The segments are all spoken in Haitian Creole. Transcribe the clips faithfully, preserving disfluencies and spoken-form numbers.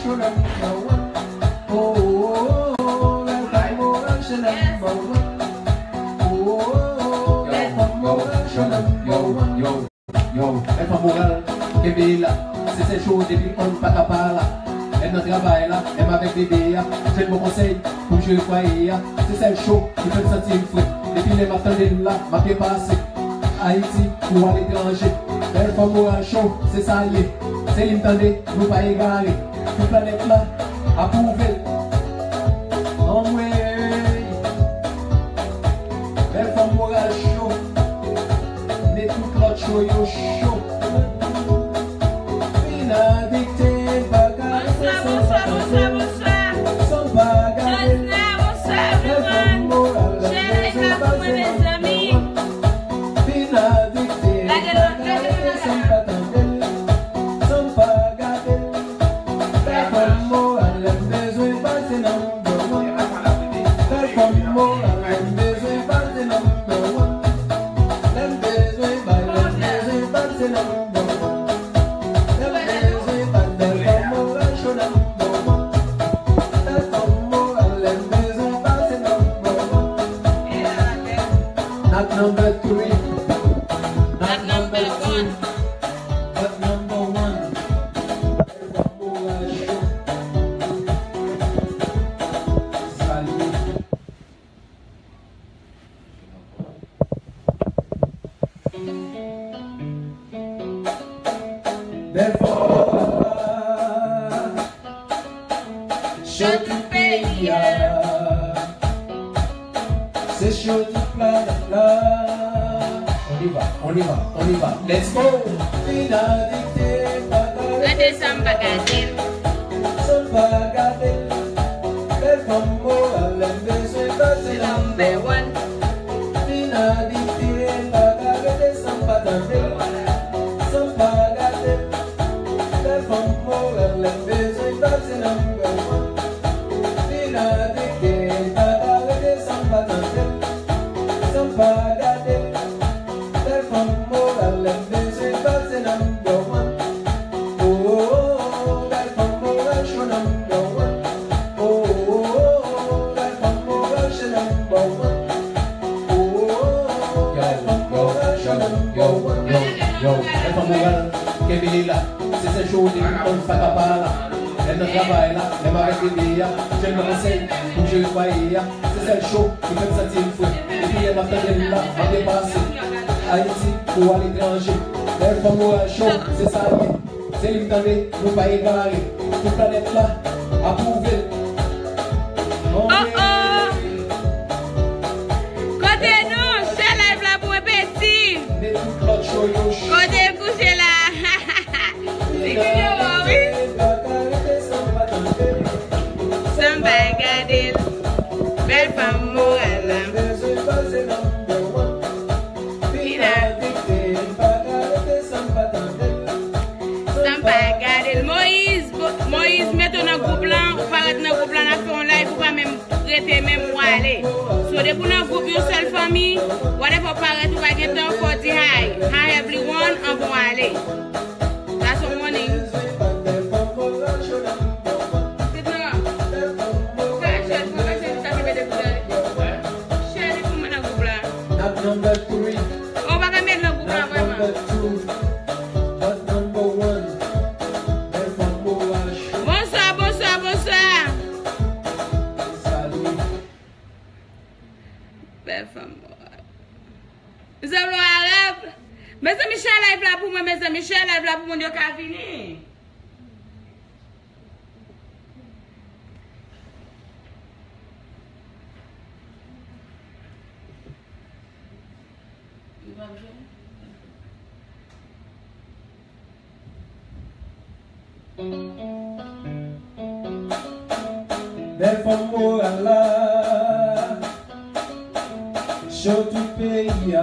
Show number one. Oh, oh, oh, oh, bèl fanm moral, show number one. Oh, oh, oh, oh, bèl fanm moral, show number one. Yo, bèl fanm moral, kenbe la. Se sèl show depi on pa ka pa la. Lè m nan travay la, lè m avèk bebe a. Jwenn bon konsèy pou m jere fwaye a. Se sèl show ki fè m santi m fre. Depi lè m ap tande l la, m ap byen pase. Ayiti ou aletranje. Bèl fanm moral show, se sa l ye. Se li m tande, nou pa egare. Tout planèt la apwouve l. Anmwey. Bèl fanm moral cho. Men tout lòt cho yo cho. Vin adikte, pa ka rete san pa tande. San pa gade. Bèl fanm moral, m bezwen pase nan. Vin adikte, pa ka rete san pa tande. San pa gade. Bèl fanm moral, lè m bezwen pase number one. Bèl fanm moral, lè m bezwen pase number one. Lè m bezwen bay, lè m bezwen pase number one. Lè m bezwen bay, bèl fanm moral, show number one. Bèl fanm moral, lè m bezwen pase number one. Not number three, not number two, but number one. Bèl fanm, cho tout peyi a. Se cho tout planèt la. On y va, on y va, on y va. Let's go. Vin adikte, pa ka rete san pa gade l. San pa gade l. Bèl fanm moral, lè m bezwen pase number one. Vin adikte, pa ka rete san pa tande l. San pa gade l. Bèl fanm moral, lè m bezwen pase number one. Vin adikte, pa ka rete san pa tande l. San pa gade l. Bèl fanm moral, lè m bezwen pase number one. Oh, oh, oh, oh, bèl fanm moral, cho number one. Oh, oh, oh, oh, oh, bèl fanm moral, cho number one. Oh, oh, oh, oh, bèl fanm moral, cho number one. Yo, yo, yo, yo, bèl fanm moral, kenbe la. Se sèl cho depi on pa ka pa la. Lè m nan travay la, lè m avèk bebe a. Jwenn bon konsèy pou m jere fwaye a. Se sèl cho ki fè m santi m fre. Depi yè m ap tande l la, m ap byen pase. Ayiti ou aletranje. Bèl fanm moral cho, se sa l ye. Se li m tande, nou pa egare. Tout planèt la apwouve l. Oh, oh. Kote nou? Share live la pou mwen, peti. Men tout lòt cho yo cho. Kote l kouche la? Ti videyo wi. San pa gade l. Bèl fanm moral la. Vin adikte, m pa ka rete san pa tande l. San pa gade l. Moyiz, bo- Moyiz, mete w nan gwoup lan, ou parèt nan gwoup lan, n ap fè yon live, ou pa menm rete menm, ou ale. So, depi w nan gwoup yon sèl fanmi, whatever, ou parèt, ou pa gen tan, fò w di hi. Hi everyone, anvan w ale. That's a warning. Sit down. Ou ka chèz, ou ka chèz, sa ki mete pou tèl. Share li pou mwen nan gwoup la. Not number three. Ou pa ka met nan gwoup la vrèman. Not number two. But number one. Bèl fanm moral cho. Bonswa, bonswa, bonswa. Salut. Bèl fanm moral. Mezanmi, mezanmi, share live la pou mwen, mezanmi, share live la pou moun yo ka vini. Bèl fanm moral la, cho tout peyi a.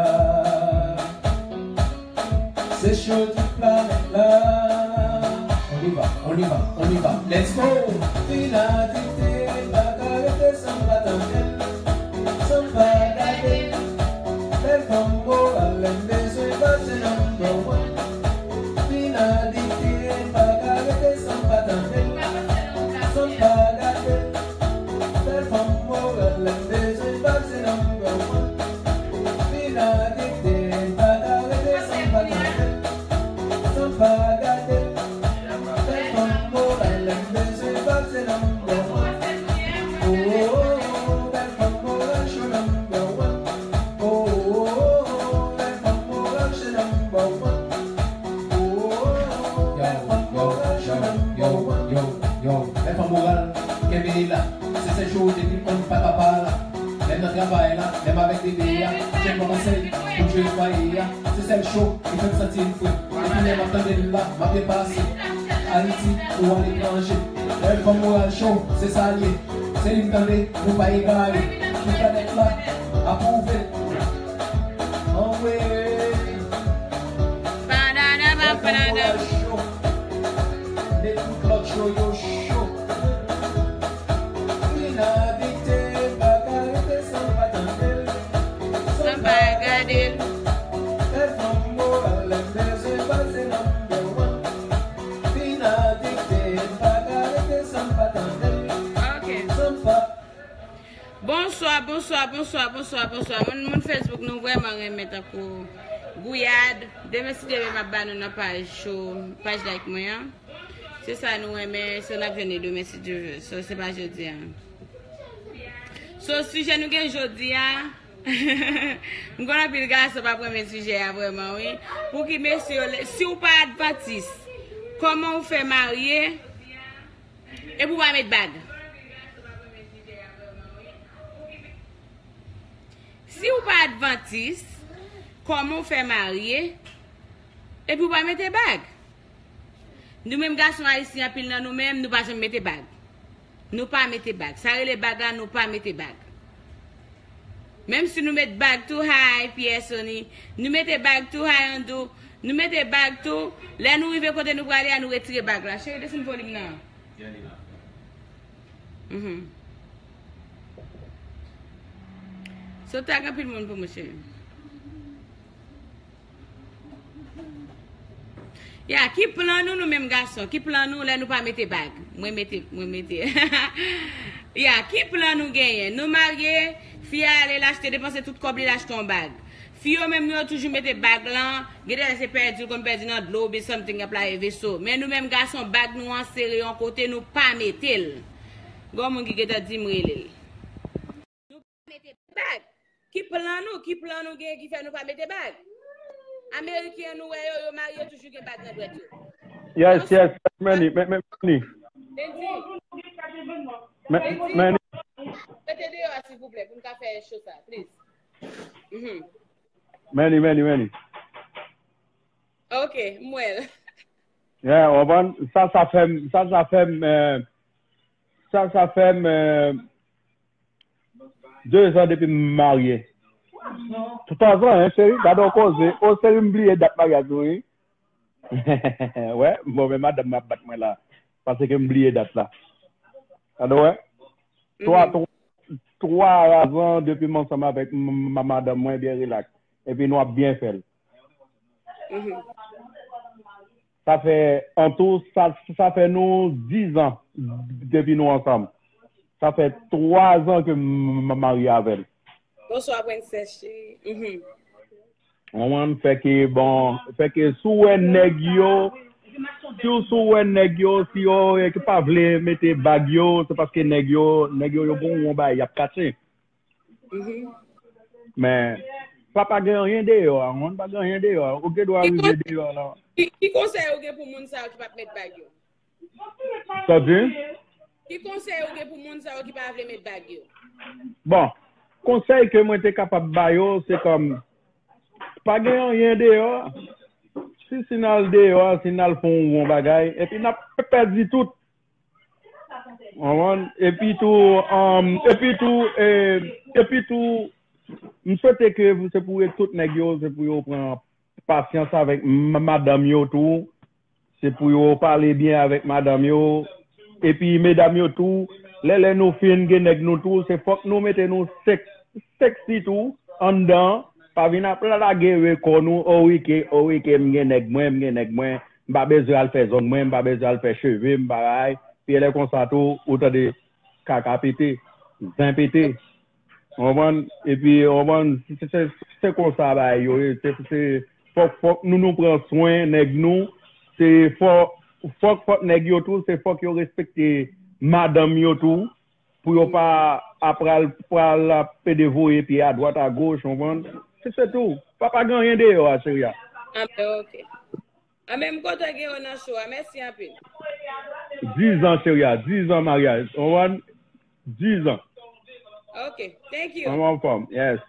Se cho tout planèt la. On y va, on y va, on y va. Let's go. Vin adikte, pa ka rete san pa tande l. San pa gade l. Bèl fanm moral, lè m bezwen pase number one. Vin adikte, pa ka rete san pa tande l. Yo, yo, lè fanm oral, kenbe la. Se sèl cho depi m pa ka pa la. Lè m nan travay la, menm avèk bebe a, jèn kòmanse pou jwe fwaye a. Se sèl cho ki fè m santi m fre. Epi lè m ap tande l la, m ap byen pase. Ayiti ou aletranje. Lè fanm oral cho, se sa l ye. Se li m tande, nou pa egare. Tout planèt la apwouve. Anmwey. Lè fanm oral cho. Men tout lòt cho yo cho. Vin adikte, m pa ka rete san m pa tande l, san m pa gade l. Lè fanm oral, lè m bezwen pase number one. Vin adikte, m pa ka rete san m pa tande l, san m pa. Bonswa, bonswa, bonswa, bonswa, bonswa. Moun, moun Facebook, nou vrèman renmen tankou gouyad. Demen, si Dye vle, m ap ba nou nan paj show, paj like mwen an. Se sa nou renmen, so n ap jwenn li demen, si Dye vle. So, se pa jodi a. So, sijè nou gen jodi a, m konn anpil gason p ap renmen sijè a vrèman, wi. Pou ki mesye yo, si w pa advantis, kòman w fè marye? Epi w pa met bag. Si w pa advantis, kòman w fè marye? Epi w pa mete bag. Nou menm gason ayisyen, anpil nan nou menm, nou pa janm mete bag. Nou pa mete bag. Sa rele bag la, nou pa mete bag. Menm si nou met bag tou high, Pierre Sony, nou mete bag tou high, Andou, nou mete bag tou, lè nou rive kote nou prale a, nou retire bag la. Cheri, desann volim nan. Mhm. So, tag anpil moun pou mwen, cheri. Ya, ki plan nou, nou menm gason? Ki plan nou lè nou pa mete bag? Mwen mete, mwen mete. Ya, ki plan nou genyen? Nou marye, fi a ale, l achte, depanse tout kòb li, l achte yon bag. Fi yo menm, nou yo toujou mete bag lan, gen de lè se pèdi, l konn pèdi nan dlo oubyen something, y ap lave veso. Men nou menm gason, bag nou an sere yon kote, nou pa mete l. Gen yon moun ki gentan di m rele l. Nou pa mete bag. Ki plan nou? Ki plan nou gen ki fè nou pa mete bag? Ameriken an nou wè yo, yo marye toujou gen bag nan dwèt yo. Yes, yes, yes, Manny, men, men, Manny. Dendi. Men, Dendi. Manny. Rete deyò a, silvouplè, pou n ka fè show sa, please. Mhm. Manny, Manny, Manny. Ok, m wè l. Yeah, w konprann? Sa, sa fè m, sa, sa fè m, eh, sa, sa fè m, eh, de zan depi m marye. Twa zan, hein, cheri? Gade yon koze. O, cheri, m bliye dat maryaj nou, wi. Wè, bon, men madanm mwen ap bat mwen la. Paske m bliye dat la. Gade, wè. Twa, twa, twa zan depi m ansanm avèk m, m, madanm mwen byen rilaks. Epi nou ap byen fè l. Mhm. Sa fè, an tou, sa, sa fè nou diz an depi nou ansanm. Sa fè twa zan ke m, m marye avè l. Bonswa, prensès cheri. Mhm. Ou konprann? Fè ke, bon, fè ke si w wè nèg yo, si w, si w wè nèg yo, si yo, eh, ki pa vle mete bag yo, se paske nèg yo, nèg yo, yo gon yon bagay y ap kache. Mhm. Men, pa, pa gen anyen deyò a, ou konprann? Pa gen anyen deyò a. Ou gen dwa rive deyò la. Ki, ki konsèy ou gen pou moun sa yo ki p ap met bag yo? Sa di? Ki konsèy ou gen pou moun sa yo ki pa vle met bag yo? Bon, konsèy ke mwen te kapab ba yo, se kòm, pa gen anyen deyò. Si, si n al deyò, si n al fè yon bon bagay, epi n ap pèdi tout. Ou konprann? Epi tou, um, epi tou, eh, epi tou, m swete ke se pou tout nèg yo, se pou yo pran pasyans avèk m-, madanm yo tou. Se pou yo pale byen avèk madanm yo. Epi medam yo tou, lè, lè nou fin gen nèg nou tou, se fòk nou mete nou sèk-, sèksi tou anndan. Pa vin ap lage rekò nou, o wi ke, o wi ke m gen nèg mwen, m gen nèg mwen. M pa bezwen al fè zong mwen, m pa bezwen al fè cheve m, bagay. Pi lè konsa tou, ou tande kaka pete, zen pete. Ou konprann? Epi, ou konprann, se, se, se, se konsa bagay yo ye. Se, se, fòk, fòk nou, nou pran swen nèg nou. Se fòk, fòk, fòk nèg yo tou, se fòk yo respekte madanm yo tou. Pou yo pa ap pral, pral ap pede voye pye adwat agoch, ou konprann? Se, se tou. Pa, pa gen anyen deyò a, cheri a. Ah, ben, ok. An menm kote gen yo nan show a. Mèsi anpil. Dizan, cheri a. Dizan maryaj. On one, dizan. Ok, thank you. An anfòm, yes.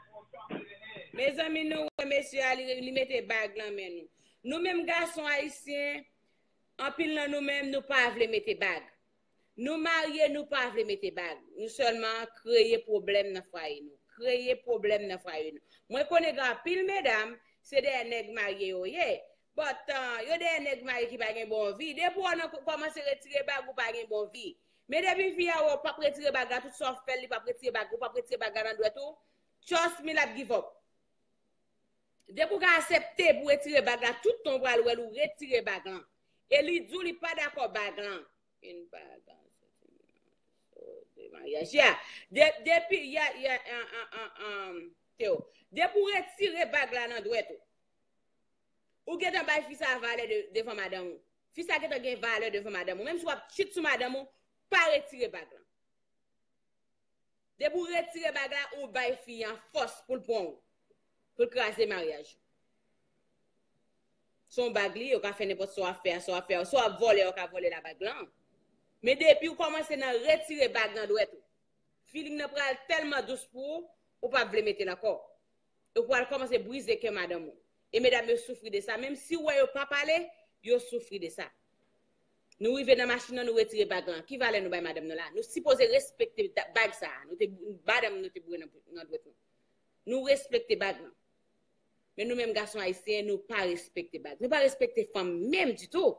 Mezanmi, nou wè mesye a, li, li mete bag nan men nou. Nou menm gason ayisyen, anpil nan nou menm, nou pa vle mete bag. Nou marye, nou pa vle mete bag. Nou sèlman kreye pwoblèm nan fwaye nou. Kreye pwoblèm nan fwaye nou. Mwen konnen gen anpil medam, se dèyè nèg marye yo ye. But, uh, yo dèyè nèg marye ki pa gen bon vi. Depi w nan kòmanse retire bag, ou pa gen bon vi. Men depi fi a wè w p ap retire bag la, tout sa w fè l, li p ap retire bag, ou p ap retire bag la nan dwèt ou, trust me, l ap give up. Depi w ka aksepte pou retire bag la, tout tan w pral wè l ou retire bag lan. E li di w li pa dakò bag lan. Une bague en ce de maryaj. Ya, de, depi, ya, ya, an, an, an, an, Teo. Depi w retire bag la nan dwèt ou, ou gentan bay fi sa valè de, devan madanm ou. Fi sa gentan gen valè devan madanm ou. Menm si w ap cheat sou madanm ou, pa retire bag lan. Depi w retire bag la, ou bay fi an fòs pou l pran w. Pou l kraze maryaj ou. Se yon bag li, yo ka fè nenpòt sa w ap fè a, sa w ap fè a. Si w ap vòlè, yo ka vòlè la bag lan. Men depi w kòmanse nan retire bag nan dwèt ou, feeling nan pral tèlman dous pou ou, ou p ap vle mete l ankò. Ou pral kòmanse brize kè madanm ou. E medam yo soufri de sa. Menm si w wè yo pa pale, yo soufri de sa. Nou rive nan machin nan, nou retire bag lan. Ki valè nou bay madanm nou la? Nou sipoze respekte bag sa a. Nou te, madanm nou te boure nan, nan dwèt nou. Nou respekte bag lan. Men nou menm gason ayisyen, nou pa respekte bag. Nou pa respekte fanm menm ditou.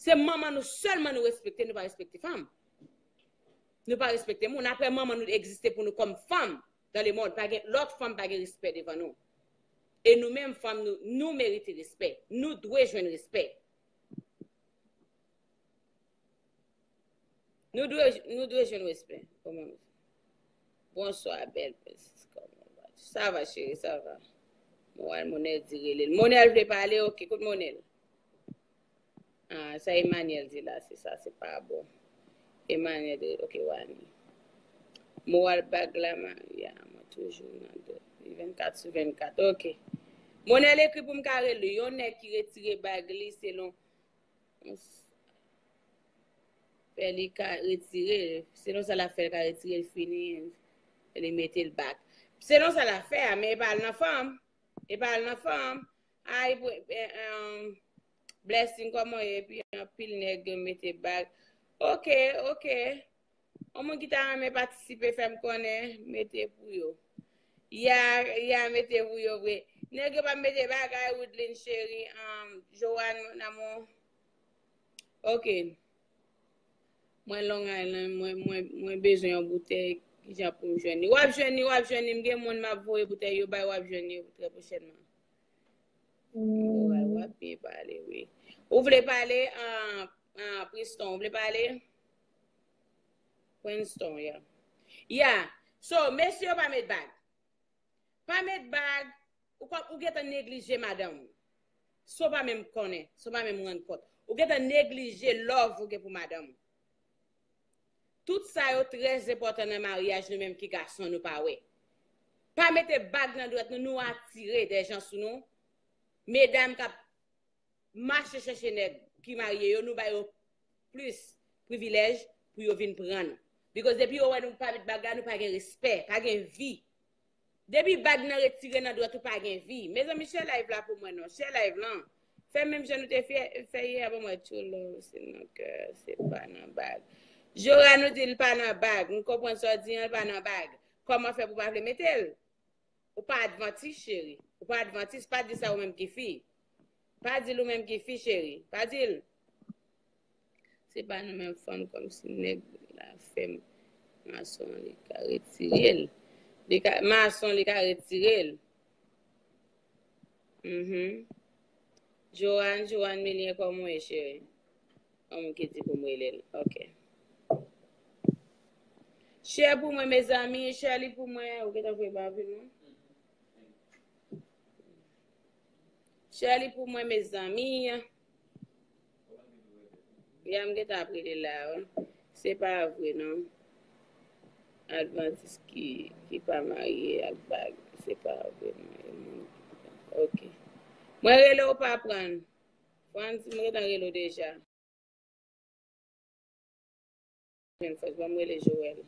Se manman nou sèlman nou respekte, nou pa respekte fanm. Nou pa respekte moun. Apre manman nou egziste pou nou kòm fanm dans le monde. Pa gen lòt fanm pa gen respè devan nou. E nou menm fanm nou, nou merite respè. Nou dwe jwenn respè. Nou dwe, nou dwe jwenn respè. Kòman nou? Bonswa, bèl princess. Kòman w va? Sa va, cheri, sa va. Mwen wè Monèl di rele l. Monèl vle pale, ok, kote Monèl? Ah, sa Emmanuel di la, se sa, se pa bon. Emmanuel di, ok, Wani. Moral bag la, Maria, mwen toujou nan dout. Li vennkat sou vennkat, ok. Monèl ekri pou m ka rele. Yon nèg ki retire bag li selon fè li ka retire, selon sa l ap fè, l ka retire l fini, li mete l back. Selon sa l ap fè a, men e pa al nan fanm. E pa al nan fanm. Ay, Blessing, kòman w ye? Epi anpil nèg yo mete bag. Ok, ok. Yon moun ki ta renmen patisipe, fè m konnen, mete pou yo. Ya, ya, mete pou yo vre. Nèg yo pa mete bagay, Woodline cheri, um, Joanne, mon amour. Ok. Mwen Long Island, mwen, mwen, mwen bezwen yon boutèy, kijan pou m jwenn li? W ap jwenn li, w ap jwenn li, m gen moun m ap voye boutèy yo bay, w ap jwenn li trè pwochènman. Moral, w ap byen pale, wi. Ou vle pale, ah, ah, Priston, ou vle pale? Princeton, yeah. Yeah. So, mesye yo pa met bag. Pa met bag, ou, ou gentan neglije madanm ou. Sa w pa menm konnen, sa w pa menm rann kont. Ou gentan neglije love ou gen pou madanm ou. Tout sa yo trè enpòtan nan maryaj nou menm ki gason nou pa wè. Pa mete bag nan dwèt nou, nou atire dè jan sou nou. Medam k ap mache chèche nèg ki marye yo, nou ba yo plis privilèj pou yo vin pran nou. Because depi yo wè nou pa met bag la, nou pa gen respè, pa gen vi. Depi bag nan retire nan dwèt ou pa gen vi. Mezanmi, share live la pou mwen non. Share live lan. Fè menm jan nou te fè, fè yè, ban mwen true love, se nan kè, se pa nan bag. Jora nou di l pa nan bag. M konprann sa w di an, l pa nan bag. Kòman fè pou pa vle mete l? Ou pa advantis, cheri. Ou pa advantis, pa di sa ou menm ki fi. Pa di l ou menm ki fi, cheri. Pa di l. Se pa nou menm fanm kòmsi nèg la fè mason li ka retire l. Li ka, mason li ka retire l. Mhm. Joanne, Joanne Milien, kòman w ye, cheri? Yon moun ki di pou m rele l. Ok. Share pou mwen, mezanmi. Share li pou mwen. Ou gentan voye ban anpil moun? Share li pou mwen, mezanmi. Ya, m gentan ap rele la, wi. Se pa vre, non. Advantis ki, ki pa marye ak bag. Se pa vre, non. Ok. Mwen rele ou pa pran. Fò ann di m gentan rele w deja. Jwenn fòs, ban m rele Joel.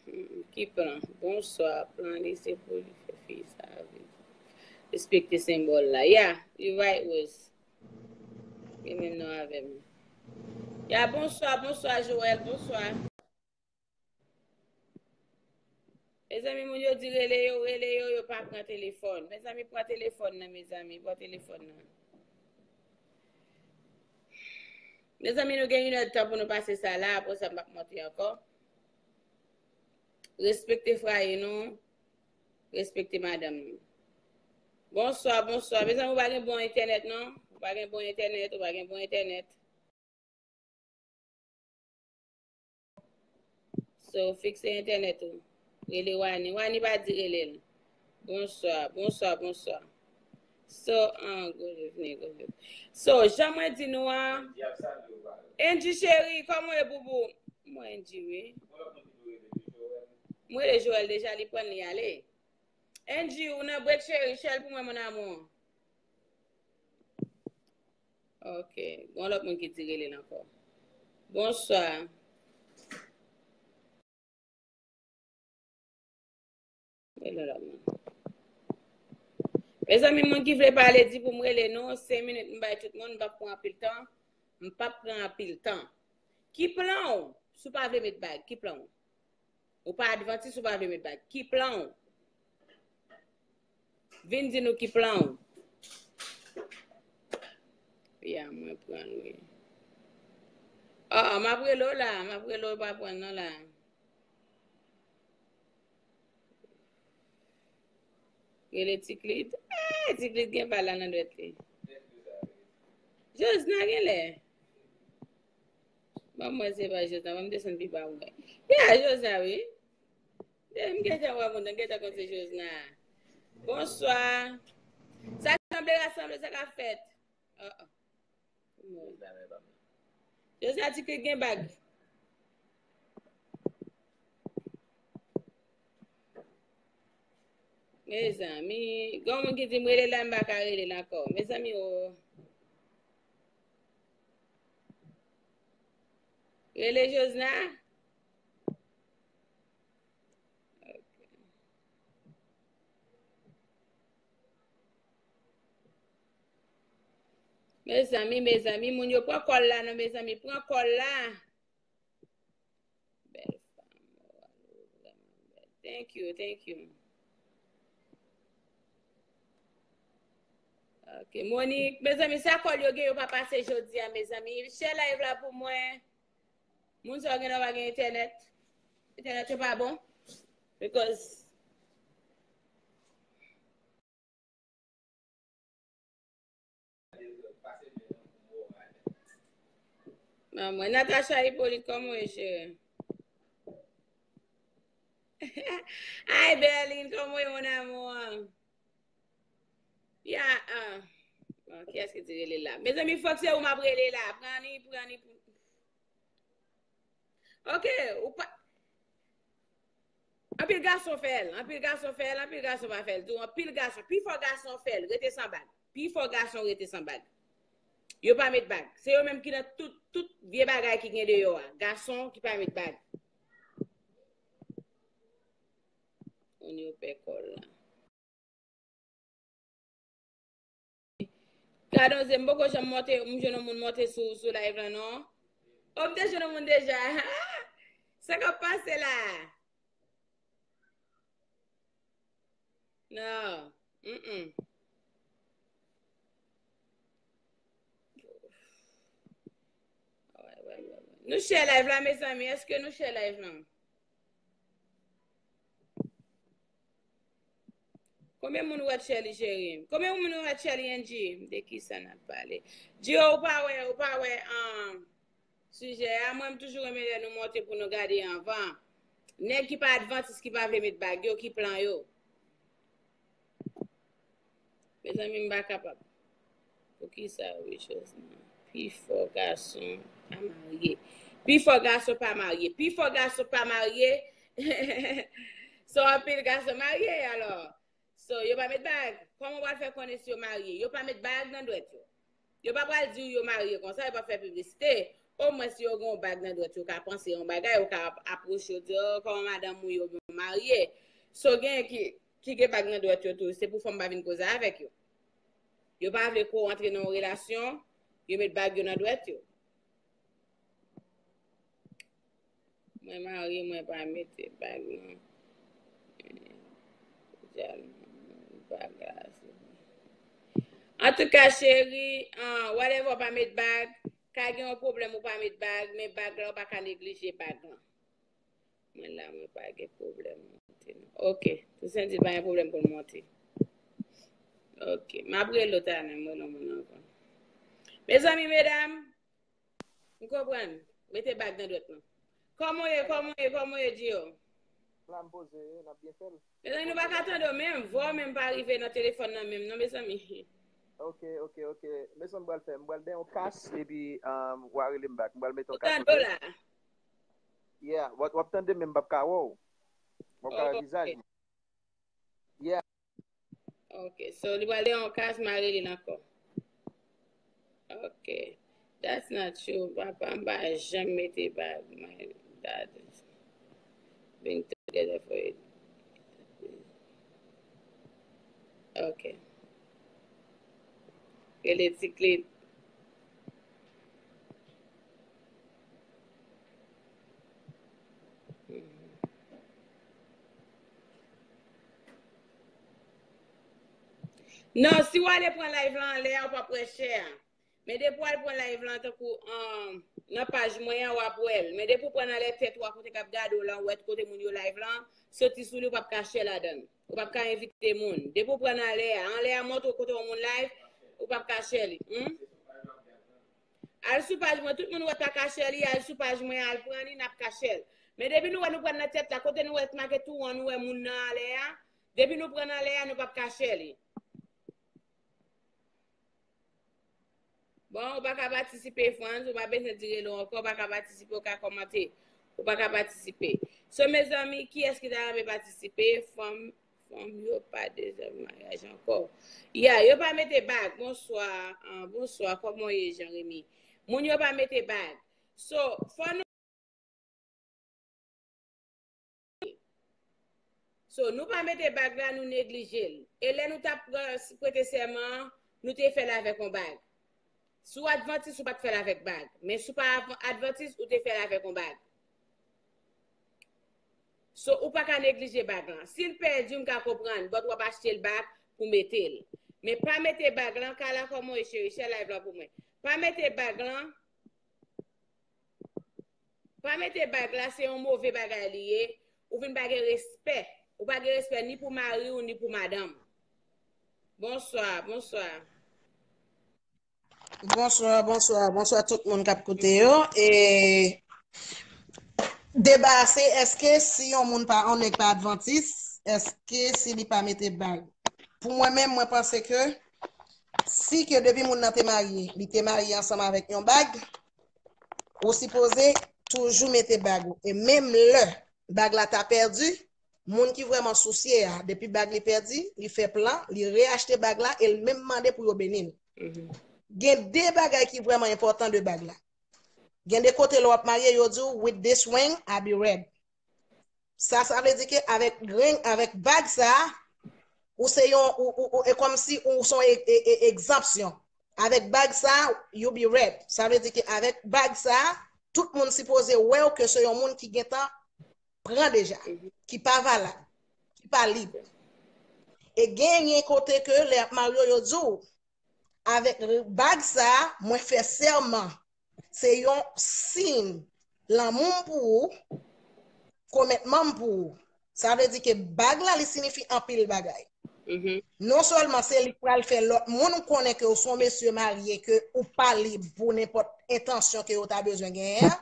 Hmm, ki plan? Bonswa, plan li se pou li fè fi sa viv. Respekte senbòl la. Ya, you right, Rose. Li menm non avè m. Ya, bonswa, bonswa, Joel, bonswa. Mezanmi, moun yo di rele yo, rele yo, yo pa pran telefòn. Mezanmi, pran telefòn nan, mezanmi, pran telefòn nan. Mezanmi, nou gen inèdtan pou nou pase sa la, apre sa, m p ap monte ankò. Respekte fraye nou, respekte madanm nou. Bonswa, bonswa. Mezanmi, ou pa gen bon entènèt, non? Ou pa gen bon entènèt, ou pa gen bon entènèt. So, fikse entènèt ou. Rele Wani. Wani pa di rele l. Bonswa, bonswa, bonswa. So, ah, good evening, good evening. So, jan mwen di nou an, Angie cheri, kòman w ye, boubou? Mwen Angie, wi. Mwen rele Joel deja, li pran li ale. Angie, ou nan break, cheri? Share l pou mwen, mon amour. Ok. Gon lòt moun ki di rele l ankò. Bonswa. Rele lòt moun. Mezanmi, moun ki vle pale, di pou m rele nou. Senk minit, m bay tout moun. M p ap pran anpil tan. M p ap pran anpil tan. Ki plan w? Si w pa vle met bag, ki plan w? Ou pa advantis, ou pa vle met bag. Ki plan w? Vin di nou ki plan w. Ya, mwen pran l, wi. Ah, ah, m ap rele w la, m ap rele w, pa pran non la. Rele Tiklit. Ah, Tiklit gen bal la nan dwèt li. Josna genlè. Ban mwen se pa Josna, ban m desann pi ba mwen. Ya, Josna, wi. Eh, m gentan wè moun nan, m gentan konn se Josna. Bonswa. Sa sanble rasanble, sa k ap fèt? Ah, ah. Josna di ke gen bag. Mezanmi, gen yon moun ki di m rele la, m pa ka rele l ankò. Mezanmi, o. Rele Josna. Ok. Mezanmi, mezanmi, moun yo pran kòl la, non, mezanmi, pran kòl la. Bèl fanm, oh, alo, vrèman bèl. Thank you, thank you. Ok, Monique, mezanmi, sa kòl yo gen, yo pa pase jodi a, mezanmi. Share live la pou mwen. Moun sa yo gen nan pa gen entènèt. Entènèt yo pa bon. Because Manman, Natacha Hyppolite, kòman w ye, cheri? Ay, Berlin, kòman w ye, mon amour? Ya, ah. Bon, kiyès ki di rele la? Mezanmi, fòk se ou m ap rele la. Pran li, pran li pou Ok, ou pa. Anpil gason fè l, anpil gason fè l, anpil gason pa fè l tou. Anpil gason, pifò gason fè l, rete san bag. Pifò gason rete san bag. Yo pa met bag. Se yo menm ki nan tout, tout vye bagay ki gen deyò a. Gason ki pa met bag. Moun yo pè kòl la. Gadon ze, m poko janm monte, m jwenn yon moun monte sou, sou live la, non. O, m te jwenn yon moun deja. Sa k ap pase la? Non. Mm-mm. Nou share live la, mezanmi. Èske nou share live la? Konbyen moun wè Shelly, cheri? Konbyen moun wè Shelly, Angie? De ki sa n ap pale? Gio, ou pa wè, ou pa wè, um, sijè a? Mwen, m toujou renmen lè nou monte pou nou gade anvan. Nèg ki pa advantis, ki pa vle met bag yo, ki plan yo? Mezanmi, m pa kapab. Poukisa, wi, Josna? Pifò gason pa marye. Pifò gason pa marye. Pifò gason pa marye. So, anpil gason marye, alò. So, yo pa met bag. Kòman w pral fè konnen si yo marye? Yo pa met bag nan dwèt yo. Yo pa pral di w yo marye konsa, yo pa fè piblisite. Omwen, si yo gen yon bag nan dwèt yo, ka panse yon bagay, yo ka ap- apwoche yo, di, "Oh, kòman madanm ou yo marye?" So, gen ki, ki gen bag nan dwèt yo tou, se pou fanm pa vin koze avèk yo. Yo pa vle ko antre nan yon relasyon, yo met bag yo nan dwèt yo. Mwen marye, mwen pa mete bag nan. Antouka, cheri, ah, whatever, w pa met bag, ka gen yon pwoblèm ou pa met bag, men bag la, ou pa ka neglije bag lan. Mwen la, mwen pa gen pwoblèm monte, non. Ok, Toussaint di l pa gen pwoblèm pou l monte. Ok, m ap rele lòt ane, m rele yon moun ankò. Mezanmi, medam, m konprann. Mete bag nan dwèt nou. Kòman w ye, kòman w ye, kòman w ye, Gio? La m poze, n ap byen fè l. Mezanmi, nou pa ka tande w menm, vwa w menm pa rive nan telefòn nan menm, non, mezanmi. Ok, ok, ok. Men sa m pral fè, m pral dèyè yon kas, epi, um, w a rele m back. M pral mete yon kas, ok? Ou tande w la? Yeah, w ap, w ap tande, men m p ap ka wè w. M p ap ka wè vizaj mwen. Yeah. Ok, so li pral dèyè yon kas, m a rele l ankò. Ok. That's not true. Papa m pa janm mete bag. My dad is being together for it. Ok. Rele ti klit. Non, si w ale pran live lan anlè a, ou p ap wè share a. Men depi w al pran live lan, tankou, um, nan paj mwen an, w ap wè l. Men depi w pran l anlè tèt ou a, kote k ap gade w lan, ou wè kote moun yo live lan, soti sou li, ou p ap ka share ladan l. Ou p ap ka envite moun. Depi w pran l anlè a, anlè a montre w kote yon moun live, ou p ap ka share li. Hmm? Al sou paj mwen, tout moun wè pa ka share li, al sou paj mwen, al pran li, n ap ka share l. Men depi nou wè nou pran nan tèt la, kote nou wè make tou an, nou wè moun nan anlè a, depi nou pran nan anlè a, nou p ap ka share li. Bon, ou pa ka patisipe, Franz, ou pa bezwen di rele w ankò, ou pa ka patisipe, ou ka kòmante. Ou pa ka patisipe. So, mezanmi, kiyès ki ta renmen patisipe? Fanm Fanm yo pa dezève maryaj ankò. Ya, yo pa mete bag. Bonswa, ah, bonswa, kòman w ye, Jean Remy? Moun yo pa mete bag. So, fò nou. So, nou pa mete bag la, nou neglije l. E lè nou t ap pran, prete sèman an, nou te fè l avèk yon bag. Si w advantis, ou pa t fè l avèk bag. Men si w pa advantis, ou te fè l avèk yon bag. So, ou pa ka neglije bag lan. Si l pèdi, m ka konprann, but w ap achte l back pou mete l. Men pa mete bag lan, Kala, kòman w ye, cheri? Share live lan pou mwen. Pa mete bag lan. Pa mete bag la, se yon move bagay li ye. Ou vin pa gen respè. Ou pa gen respè ni pou mari w, ni pou madanm ou. Bonswa, bonswa. Bonswa, bonswa, bonswa tout moun k ap koute yo. E deba a se, èske si yon moun pa, yon nèg pa advantis, èske si li pa mete bag? Pou mwen menm, mwen panse ke si ke depi moun nan te marye, li te marye ansanm avèk yon bag, ou sipoze toujou mete bag ou. E menm lè bag la ta pèdi, moun ki vrèman sousye a, depi bag li pèdi, li fè plan, li reachte bag la e l menm mande pou yo beni l. Mhm. Gen de bagay ki vrèman enpòtan de bag la. Gen de kote lè w ap marye, yo di w, "With this ring, I be red." Sa, sa vle di ke avèk ring, avèk bag sa, ou se yon, ou, ou, ou, e kòmsi ou se yon e, e, e, egzanpsyon. Avèk bag sa, you be red. Sa vle di ke avèk bag sa, tout moun sipoze wè w ke se yon moun ki gentan pran deja, ki pa valab, ki pa lib. E genyen kote ke lè y ap marye w, yo di w, avèk bag sa, mwen fè sèman. Se yon siy lanmou m pou ou, komitman m pou ou. Sa vle di ke bag la, li siyifi anpil bagay. Mhm. Non sèlman se li k pral fè lòt moun konnen ke w se yon mesye marye, ke ou pa lib pou nenpòt entansyon ke yo ta bezwen genyen an.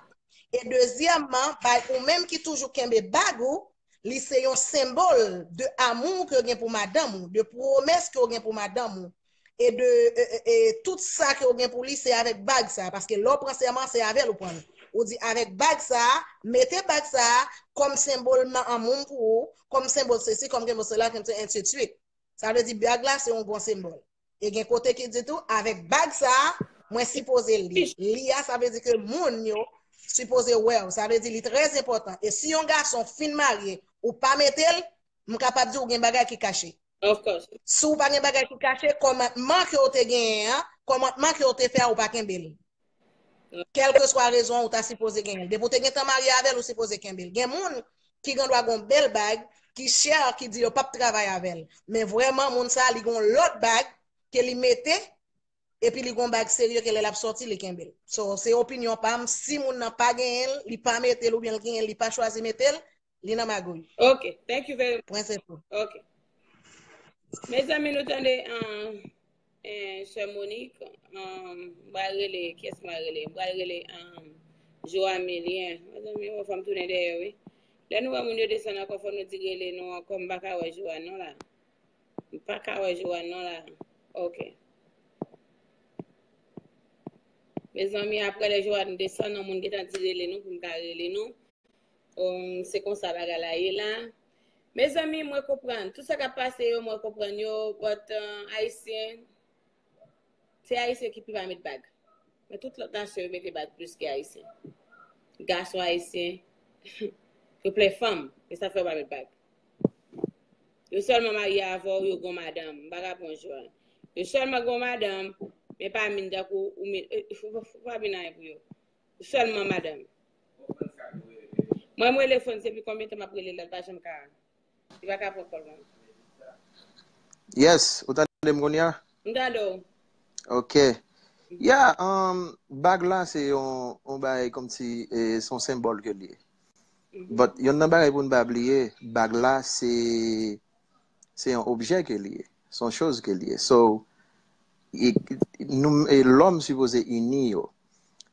E dezyèmman, bay ou menm ki toujou kenbe bag ou, li se yon senbòl de amou ke w gen pou madanm ou, de pwomès ke w gen pou madanm ou, e de, e, e, e tout sa ke w gen pou li, se avèk bag sa, paske lè w pran sèman, se avè l ou pran l. Ou di, avèk bag sa a, mete bag sa a kòm senbòl ma- anmoun pou ou, kòm senbòl sesi, kòm senbòl sela, kòm se ensidswit. Sa vle di, bag la se yon bon senbòl. E gen kote ki di tou, avèk bag sa a, mwen sipoze li. Li a, sa vle di ke moun yo sipoze wè w. Sa vle di, li trè enpòtan. E si yon gason fin marye, ou pa mete l, m kapab di w gen bagay ki kache. Of course. Si w pa gen bagay ki kache, kòmantman ke w te genyen an, kòmantman ke w te fè a, ou pa kenbe l. Kèlkeswa rezon ou ta sipoze genyen l. Depi w te gentan marye avè l, ou sipoze kenbe l. Gen moun ki gen dwa gen yon bèl bag, ki chè, ki di yo p ap travay avè l. Men vrèman, moun sa a, li gen yon lòt bag ke li mete, epi li gen yon bag serye ke lè l ap sòti, li kenbe l. So, se opinyon pa m. Si moun nan pa genyen l, li pa mete l oubyen l genyen l, li pa chwazi mete l, li nan magouy. Ok, thank you very much. Pwen se tou. Ok. Mezanmi, nou tande, um, eh, Sè Monique, um, m pral rele, kiyès m pral rele? M pral rele, um, Joamilien. Mezanmi, yon fanm tounen dèyè, wi. Lè nou wè moun yo desann ankò, fò nou di rele nou ankò. M pa ka wè Joa non la. M pa ka wè Joa non la. Ok. Mezanmi, apre lè Joa desann, yon moun gentan di rele nou pou m ka rele nou. Um, se konsa bagay la ye la. Mezanmi, mwen konprann. Tout sa k ap pase yo, mwen konprann yo. But, uh, Ayisyen, se Ayisyen ki pi pa met bag. Men tout lòt nasyon yo mete bag plis ke Ayisyen. Gason Ayisyen, yo plen fanm, e sa fè yo pa met bag. Yo sèlman marye avè w, yo gon madanm. M pa ka pran jou a. Yo sèlman gon madanm, men pa min tankou ou min, eh, fò, fò, fò pa min anyen pou yo. Ou sèlman madanm. Mwen, mwen rele Frans, epi konbyen tan m ap rele l, l pa janm ka. Li pa ka pran kòl mwen. Yes, ou tande m kounye a? M tande w. Ok. Yeah, um, bag la se yon, yon bagay kòmsi, eh, se yon senbòl ke li ye. But yon nan bagay pou n pa bliye, bag la se se yon objè ke li ye, se yon choz ke li ye. So, e, nou, e lòm sipoze ini yo.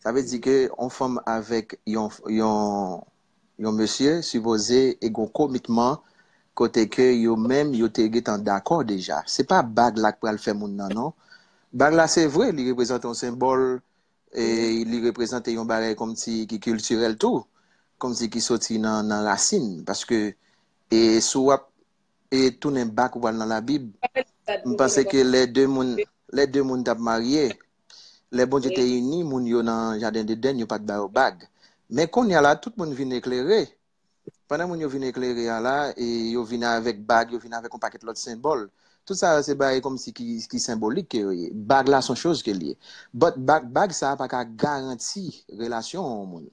Sa vle di ke yon fanm avèk yon, yon, yon mesye sipoze e gon komitman kote ke yo menm yo te gentan dakò deja. Se pa bag la k pral fè moun nan non. Bag la se vre, li reprezante yon senbòl, e li reprezante yon bagay kòmsi ki kiltirèl tou, kòmsi ki soti nan, nan rasin. Paske, e si w ap e tounen bak ou pral nan Labib, m panse ke lè de moun, lè de moun t ap marye, lè Bondye te ini moun yo nan jaden Dedenn, yo pa t ba yo bag. Men kounye a la, tout moun vin eklere. Pandan moun yo vin eklere a la, e yo vin avèk bag, yo vin avèk yon pakèt lòt senbòl. Tout sa yo se bagay kòmsi ki, ki senbolik ke yo ye. Bag la se yon choz ke l ye. But bag, bag sa a pa ka garanti relasyon yon moun.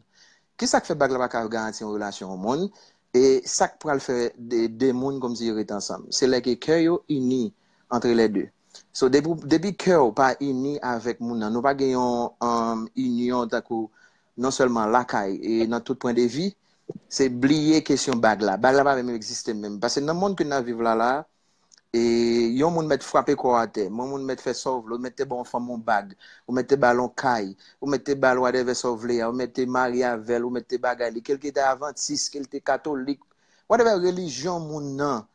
Kisa k fè bag la pa ka garanti yon relasyon yon moun? E sa k pral fè de, de moun kòmsi yo ret ansanm? Se lè ke kè yo ini antre lè de. So, depi, depi kè w pa ini avèk moun nan, nou pa gen yon um, inyon tankou non sèlman lakay e nan tout pwen de vi, se bliye kesyon bag la. Bag la pa menm egziste menm. Paske nan mond ke n ap viv la la, e yon moun mèt frape kò w atè, yon moun mèt fè sa w vle, ou mèt te ba yon fanm yon bag, ou mèt te ba l yon kay, ou mèt te ba l whatever sa w vle a, ou mèt te marye avè l, ou mèt te bagay li, ke l ki te advantis, ke l te katolik, whatever relijyon moun nan,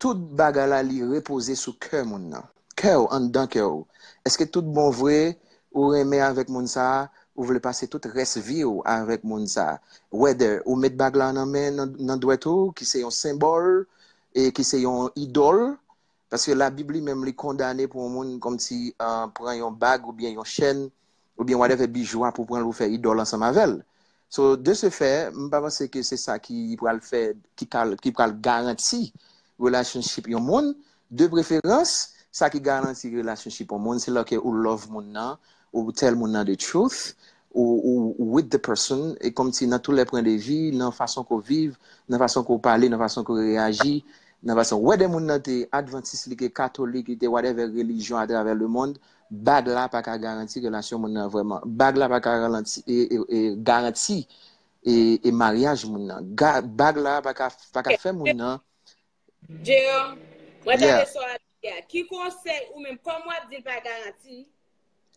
tout bagay la li repoze sou kè moun nan. Kè w, anndan kè w. Èske tout bon vre ou renmen avèk moun sa a, ou vle pase tout rès vi w avèk moun sa a? Whether ou met bag la nan men, nan, nan dwèt ou, ki se yon senbòl, e ki se yon idòl, paske Labib li menm li kondane pou yon moun kòmsi uh, pran yon bag oubyen yon chèn, oubyen whatever bijou a pou pran l ou fè idòl ansanm avè l. So, de ce fait, m pa panse ke se sa ki pral fè, ki, kal, ki pral garanti relationship yon moun. De preferans, sa ki garanti relationship yon moun, se lè ke ou love moun nan, ou tell moun nan the truth, ou, ou, ou with the person, e kòmsi nan tous les points de vue, nan fason ke w viv, nan fason ke w pale, nan fason ke w reyaji, nan fason, whether moun nan te advantis, li te katolik, li te whatever relijyon atravè le monde, bag la pa ka garanti relasyon moun nan vrèman. Bag la pa ka ralanti, e, e, e, garanti e, e maryaj moun nan. Ga, bag la pa ka, pa ka fè moun nan. Jeo, mwen tande sa w ap di a. Ki konsèy ou menm, kòm w ap di l pa garanti,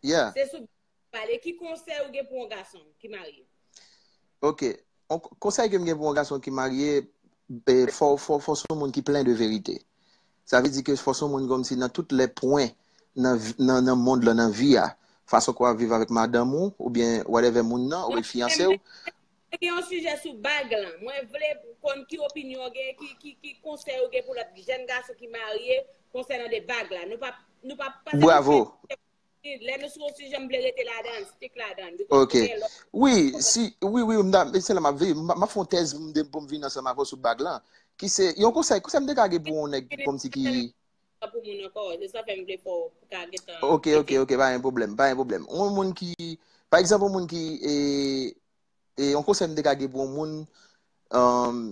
Yeah. se sou pale, ki konsèy ou gen pou yon gason ki marye? Ok. On, konsèy ke m gen pou yon gason ki marye, e, fò, fò, fò se yon moun ki plen de verite. Sa vle di ke fò se yon moun kòmsi nan tout lè pwen nan, vi- nan, nan mond lan, nan vi a, fason ke w ap viv avèk madanm ou, oubyen whatever moun nan, oubyen fiyanse w. Mwen gen yon sijè sou bag lan. Mwen vle konn ki opinyon w gen, ki, ki, ki konsèy ou gen pou lòt jèn gason ki marye konsènan de bag la. Nou pa, nou pa pase Bravo. Lè nou sou yon sijè, m vle rete ladan, stick ladan. Ok. Wi, si, wi, wi, m da, se la m ap veye, m ap fè yon tèz pou m de- pou m vin ansanm avè w sou bag lan. Ki se, yon konsèy, konsèy m te ka gen pou yon nèg kòmsi ki Pou moun ankò, se sa fè m vle fè w ka gentan. Ok, ok, ok, pa gen pwoblèm, pa gen pwoblèm. Yon moun ki, pa egzanp, yon moun ki, e, e, yon konsèy m te ka gen pou yon moun, um,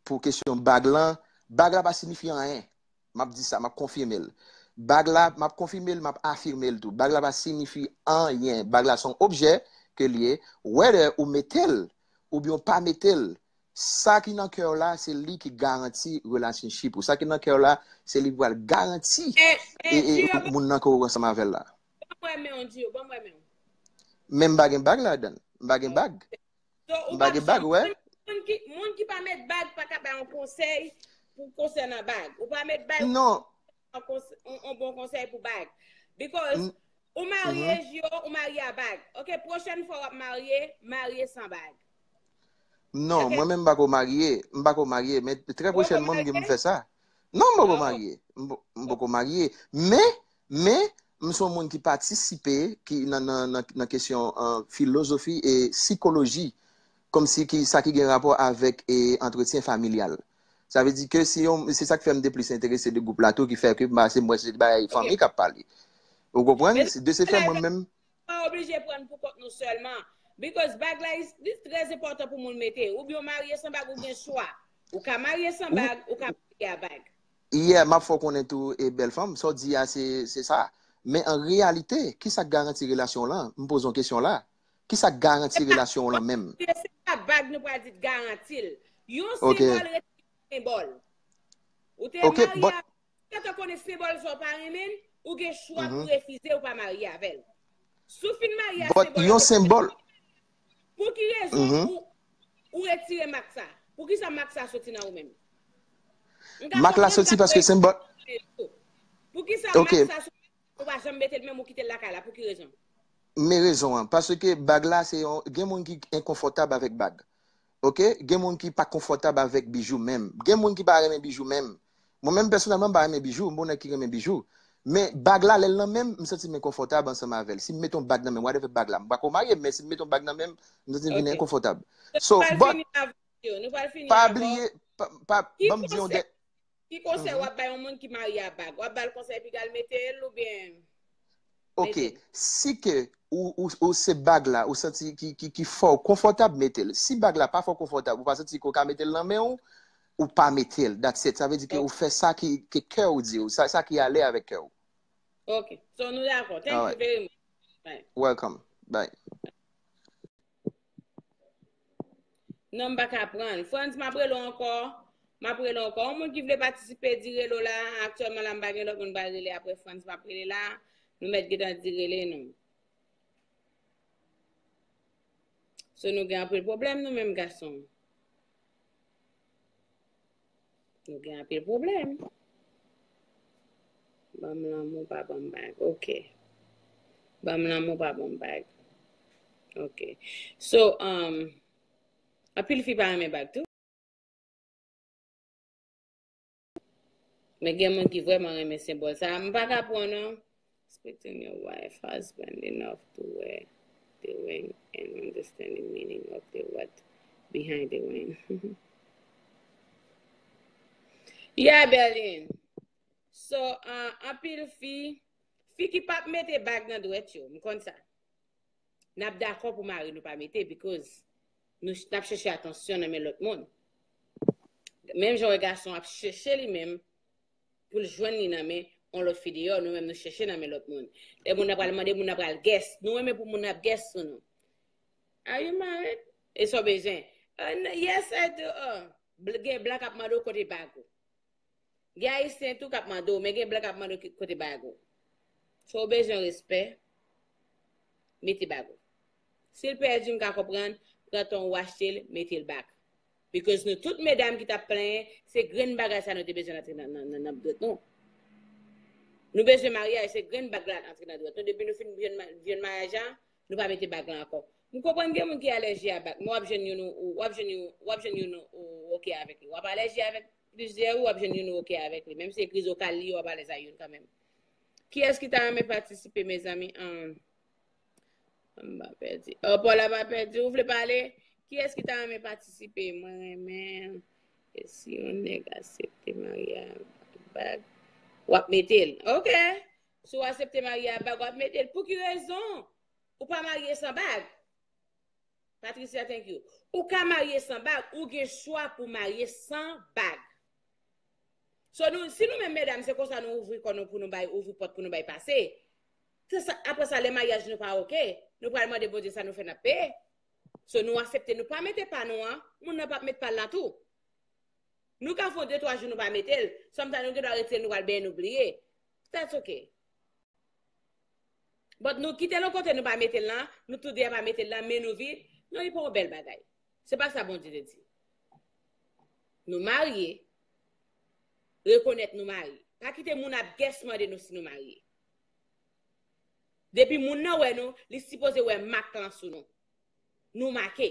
pou kesyon bag lan, bag la pa siyifi anyen. M ap di sa, m ap konfime l. Bag la, m ap konfime l, m ap afime l tou. Bag la pa siyifi anyen. Bag la se yon objè ke l ye, whether ou mete l, oubyen ou pa mete l, sa ki nan kè w la, se li ki garanti relationship ou. Sa ki nan kè w la, se li ki pral garanti E, e, e, Gio, moun nan ke w ansanm avè l la. Ban mwen men yon Gio, ban mwen men. Men m pa gen bag ladan. M pa gen bag. So, ou M pa gen bag, wè. Moun, moun ki, moun ki pa met bag pa ka bay yon konsèy pou konsènan bag. Ou pa met bag Non. Yon kons- yon, yon bon konsèy pou bag. Because ou marye Gio, ou marye a bag. Ok, pwochèn fwa w ap marye, marye san bag. Non, mwen menm m pa ko marye, m pa ko marye, men trè pwochènman m gen pou m fè sa. Non, m pa ko marye. M pa- m pa ko marye. Men, men, m se yon moun ki patisipe ki nan, nan, nan, nan kesyon, uh, filozofi e sikoloji, kòmsi ki sa ki gen rapò avèk e antretyen familyal. Sa vle di ke si yon, se sa k fè m te plis enterese de gwoup la tou, ki fè ke m pase mwen se bagay fanmi k ap pale. Ou konprann? De se fè mwen menm. Pa oblije pran pou kont nou sèlman. Because bag la, is- li trè enpòtan pou moun mete. Oubyen w marye san bag, ou gen chwa. Ou ka marye san bag, ou ka marye a bag. Yeah, m ap fè w konnen tou, e bèl fanm, sa w di a, se, se sa. Men an reyalite, ki sa k garanti relasyon w lan? M poze yon kesyon la. Ki sa k garanti relasyon w lan menm? Se pa bag nou pral di t garanti l. Yon senbòl rete senbòl. Ou te Ok, marye but- a, ou te konnen senbòl sa w pa renmen l, ou gen chwa pou refize ou pa marye avè l. Si w fin marye a But yon senbòl. Pou ki rezon ou, ou retire mak sa? Pou ki sa mak sa soti nan ou menm? Mak la soti paske senbòl. Pou ki sa mak sa soti? Ou pa janm mete l menm, ou kite l lakay la. Pou ki rezon? Men rezon an. Paske bag la, se yon, gen moun ki enkonfòtab avèk bag. Ok? Gen moun ki pa konfòtab avèk bijou menm. Gen moun ki pa renmen bijou menm. Mwen menm pèsonèlman, m pa renmen bijou, m pa yon nèg ki renmen bijou. Men bag la, lè l nan men m, m santi m enkonfòtab ansanm avè l. Si m mete yon bag nan men m, whatever bag la, m pa ko marye, men si m mete yon bag nan men m, m santi m vin enkonfòtab. So, but, pa bliye, pa, pa, ban m di yon dè- Ki konsèy w ap bay yon moun ki marye a bag? W ap ba l konsèy piga l mete l oubyen Ok, si ke ou, ou, ou se bag la, ou santi ki, ki, ki fè w konfòtab, mete l. Si bag la pa fè w konfòtab, ou pa santi ke w ka mete l nan men w, ou pa mete l. That's it. Sa vle di ke ou fè sa ki, ke kè w di w, sa, sa ki ale avèk kè w. Ok, so nou dakò. Thank you very much. Welcome. Bye. Non, m pa ka pran l. Frantz, m ap rele w ankò. M ap rele w ankò. Yon moun ki vle patisipe, di rele w la. Aktyèlman la, m pa gen lòt moun m pral rele apre Frantz, m ap rele la. Nou mèt gentan di rele nou. So nou gen anpil pwoblèm nou menm gason. Nou gen anpil pwoblèm. Ban m lanmou, pa ban m bag. Ok. Ban m lanmou, pa ban m bag. Ok. So, um, anpil fi pa renmen bag tou. Men gen moun ki vrèman renmen senbòl sa. M pa ka pran non. Respecting your wife, husband enough to wear the ring and understanding meaning of the what behind the ring. Yeah, Berlin. So, uh, anpil fi, fi ki p ap mete bag nan dwèt yo, m konn sa. N ap dakò pou mari nou pa mete, because nou, n ap chèche atansyon nan men lòt moun. Menm jan wè gason ap chèche li menm, pou l jwenn li nan men yon lòt fi deyò, nou menm nou chèche nan men lòt moun. Lè moun nan pral mande, moun nan pral guess. Nou renmen pou moun nan ap guess sou nou. Are you married? E sa w bezwen? Uh, yes, I do. Uh, gen blan k ap mande w kote bag ou. Gen ayisyen tou k ap mande w, men gen blan k ap mande w kote bag ou. So w bezwen respè, mete bag ou. Si l pèdi, m ka konprann, pran tan w achte l, mete l back. Because nou tout medam ki t ap plenyen, se grenn bagay sa nou te bezwen antre nan, nan, nan, nan dwèt nou. Nou bezwen maryaj, se grenn bag la antre nan dwèt nou. Depi nou fin jwenn ma- jwenn maryaj la, nou pa mete bag la ankò. M konprann gen moun ki alèji a bag, men w ap jwenn youn ou, ou- w ap jwenn youn, w ap jwenn youn ou, ou oke avèk li. W ap alèji avèk plizyè, ou w ap jwenn youn ou oke avèk li. Menm si se krizokal li, w ap alèz a youn kanmenm. Kiyès ki ta renmen patisipe, mezanmi? An, m pa pèdi. Oh, Paula pa pèdi. Ou vle pale? Kiyès ki ta renmen patisipe? Mwen renmen. E si yon nèg aksepte marye a bag, w ap mete l. Ok. Si w aksepte marye a bag, w ap mete l. Pou ki rezon ou pa marye san bag? Patricia, thank you. Ou ka marye san bag, ou gen chwa pou marye san bag. So, nou, si nou menm medam, se konsa nou ouvri kò nou pou nou bay, ouvri pòt pou nou bay pase. Se sa, apre sa, lè maryaj nou pa oke, nou pral mande Bondye sa nou fè n ap peye. So, nou aksepte, nou pa mete pa nou an, moun nan p ap met pa l lan tou. Nou ka fè de twa jou nou pa mete l, sometimes nou gen dwa retire l, nou pral benyen, nou bliye. That's ok. But nou kite l yon kote, nou pa mete l lan, nou tou de a pa mete l lan, men nou vid, non, li pa yon bèl bagay. Se pa sa Bondye te di. Nou marye, rekonèt nou marye. Pa kite moun ap guess mande nou si nou marye. Depi moun nan wè nou, li sipoze wè mak lan sou nou. Nou make.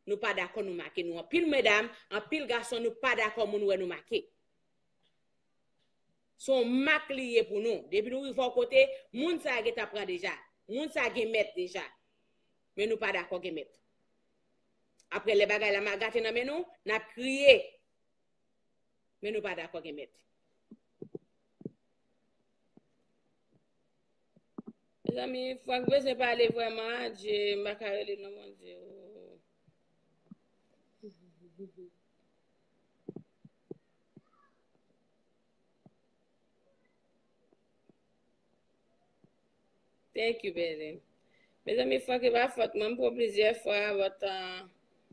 Nou pa dakò nou make. Nou anpil medam, anpil gason, nou pa dakò moun wè nou make. Se yon mak li ye pou nou. Depi nou rive yon kote, moun sa a gentan pran deja. Moun sa a gen mèt deja. Men nou pa dakò gen mèt. Apre lè bagay la mal gate nan men nou, n ap kriye. Men nou pa dakò gen mèt. Mezanmi, Frank bezwen pale vrèman, adje, m pa ka rele non, Bondye. Oh. Thank you, Belen. Mezanmi, Frank, e pa fòt mwen, m pran plizyè fwa, but, uh,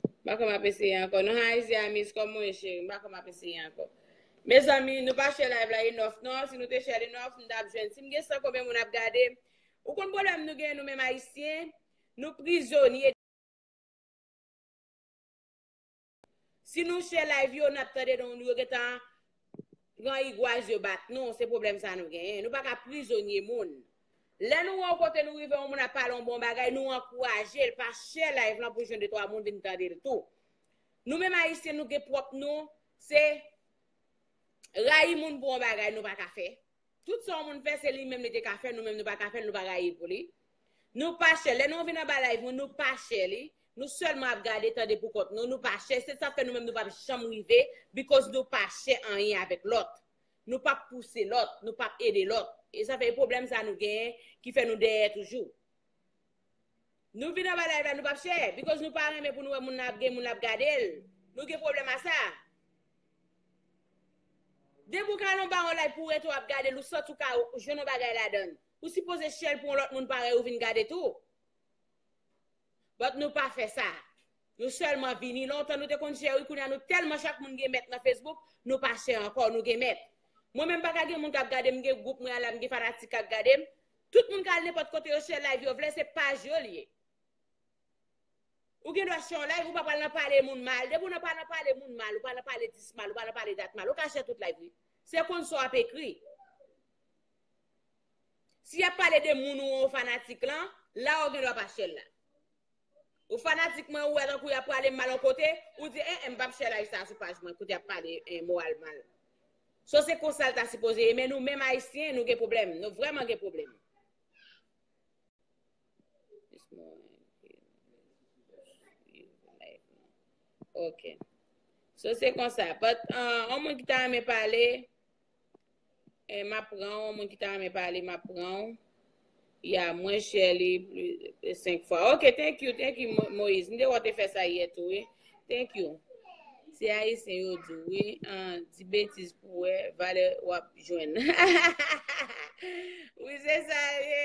m pa kwè m ap eseye ankò. Non, hi, Ziamis, kòman w ye, cheri? M pa kwè m ap eseye ankò. Mezanmi, nou pa share live la enough, non. Si nou te share enough, m t ap jwenn. Si m gen san konbyen moun ap gade, ou konn pwoblèm nou gen, nou menm Ayisyen? Nou prizonye. Si nou share live yo, n ap tande nou, yo gentan pran igwaz, yo bat nou, se pwoblèm sa nou genyen. Nou pa ka prizonye moun. Lè nou wè yon kote nou rive, yon moun ap pale yon bon bagay, nou ankouraje l, pa share live lan pou jwenn de twa moun vin tande l tou. Nou menm Ayisyen, nou gen pwòp nou, se rayi moun pou yon bagay nou pa ka fè. Tout sa yon moun fè, se li menm li te ka fè, nou menm nou pa ka fè l, nou pa rayi l pou li. Nou pa share. Lè nou vin anba live mwen, nou pa share li. Nou sèlman ap gade, tande pou kont nou, nou pa share. Se sa fè nou menm nou p ap janm rive, because nou pa share anyen avèk lòt. Nou p ap pouse lòt, nou p ap ede lòt. E sa fè e pwoblèm sa nou genyen, ki fè nou dèyè toujou. Nou vin anba live la, nou p ap share, because nou pa renmen pou nou wè moun nan ap gen moun ap gade l. Nou gen pwoblèm a sa. Depi w ka nan ba yon live pou w rete w ap gade l, ou santi w ka jwenn yon bagay ladan l. Ou sipoze share l pou yon lòt moun parèy ou vin gade tou. But nou pa fè sa. Nou sèlman vini. Lontan nou te konn share, wi, kounye a nou tèlman chak moun gen mèt nan Facebook, nou pa share ankò, nou gen mèt. Mwen menm pa ka gen moun k ap gade m, gen gwoup mwen an la, m gen fanatik k ap gade m. Tout moun ka al nenpòt kote yo share live yo vle, se paj yo l ye. Ou gen dwa share yon live, ou pa pral nan pale moun mal. Depi w nan pa nan pale moun mal, ou pa nan pale dis mal, ou pa nan pale dat mal, ou ka share tout live, wi. Se konn sa w ap ekri. Si y ap pale de moun ou yon fanatik lan, la w gen dwa pa share la. Ou fanatik mwen, ou wè tankou y ap pale m mal yon kote, ou di, en, en, m p ap share live sa sou paj mwen, kote y ap pale, en, moral mal. So, se konsa l ta sipoze ye, men nou menm Ayisyen, nou gen pwoblèm, nou vrèman gen pwoblèm. Ok. So, se konsa. But, uh, yon moun ki ta renmen pale, eh, m ap pran w, yon moun ki ta renmen pale, m ap pran w. Ya, mwen share li plis, senk fwa. Ok, thank you, thank you, Mo- Moïse. M te wè w te fè sa yè tou, wi. Thank you. Se Ayisyen yo di w, wi. Ah, di betiz pou wè valè w ap jwenn. Wi, se sa l ye.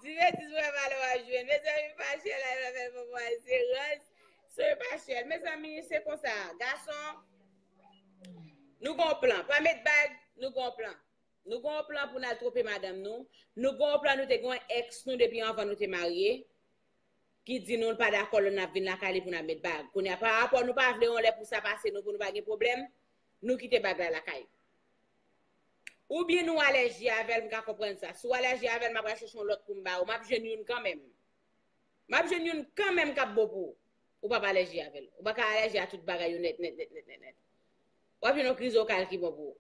Di betiz pou wè valè w ap jwenn. Mezanmi, pa share live la, fè l pou mwen. Se rans. Se pa share. Mezanmi, se konsa. Gason, nou gon plan. Pa met bag, nou gon plan. Nou gen yon plan pou n al twonpe madanm nou. Nou gen yon plan, nou te gen yon ex nou depi anvan nou te marye, ki di nou l pa dakò lè n ap vin lakay li pou n ap met bag. Kounye a, pa rapò nou pa vle yon lè pou sa pase nou, pou nou pa gen pwoblèm, nou kite bag la lakay. Oubyen nou alèji avè l, m ka konprann sa. Si w alèji avè l, m ap al chèche yon lòt pou m ba ou. M ap jwenn youn kanmenm. M ap jwenn youn kanmenm k ap bon pou ou. Ou p ap alèji avè l. Ou pa ka alèji a tout bagay yo nèt, nèt, nèt, nèt, nèt, nèt. W ap jwenn yon krizokal ki bon pou ou.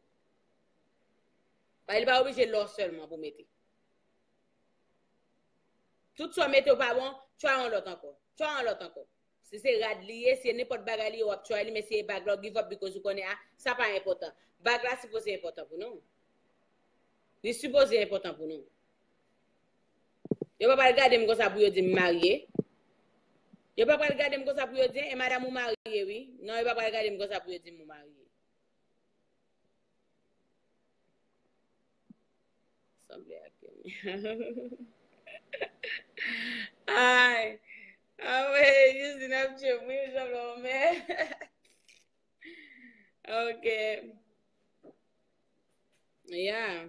Paske li pa oblije lò sèlman pou mete. Tout sa w mete w pa bon, try yon lòt ankò. Try yon lòt ankò. Si se rad li ye, si se nenpòt bagay li ye, w ap try li, men si se bag la, w give up because ou konnen, ah, sa pa enpòtan. Bag la sipoze enpòtan pou nou. Li sipoze enpòtan pou nou. Yo pa pral gade m konsa pou yo di m marye. Yo pa pral gade m konsa pou yo di, e madanm ou marye, wi. Non, yo pa pral gade m konsa pou yo di m ou marye. Sanble ak yo. Ay. Anmwey, Yustin ap tye m, wi, Jean Lomè. Ok. Yeah.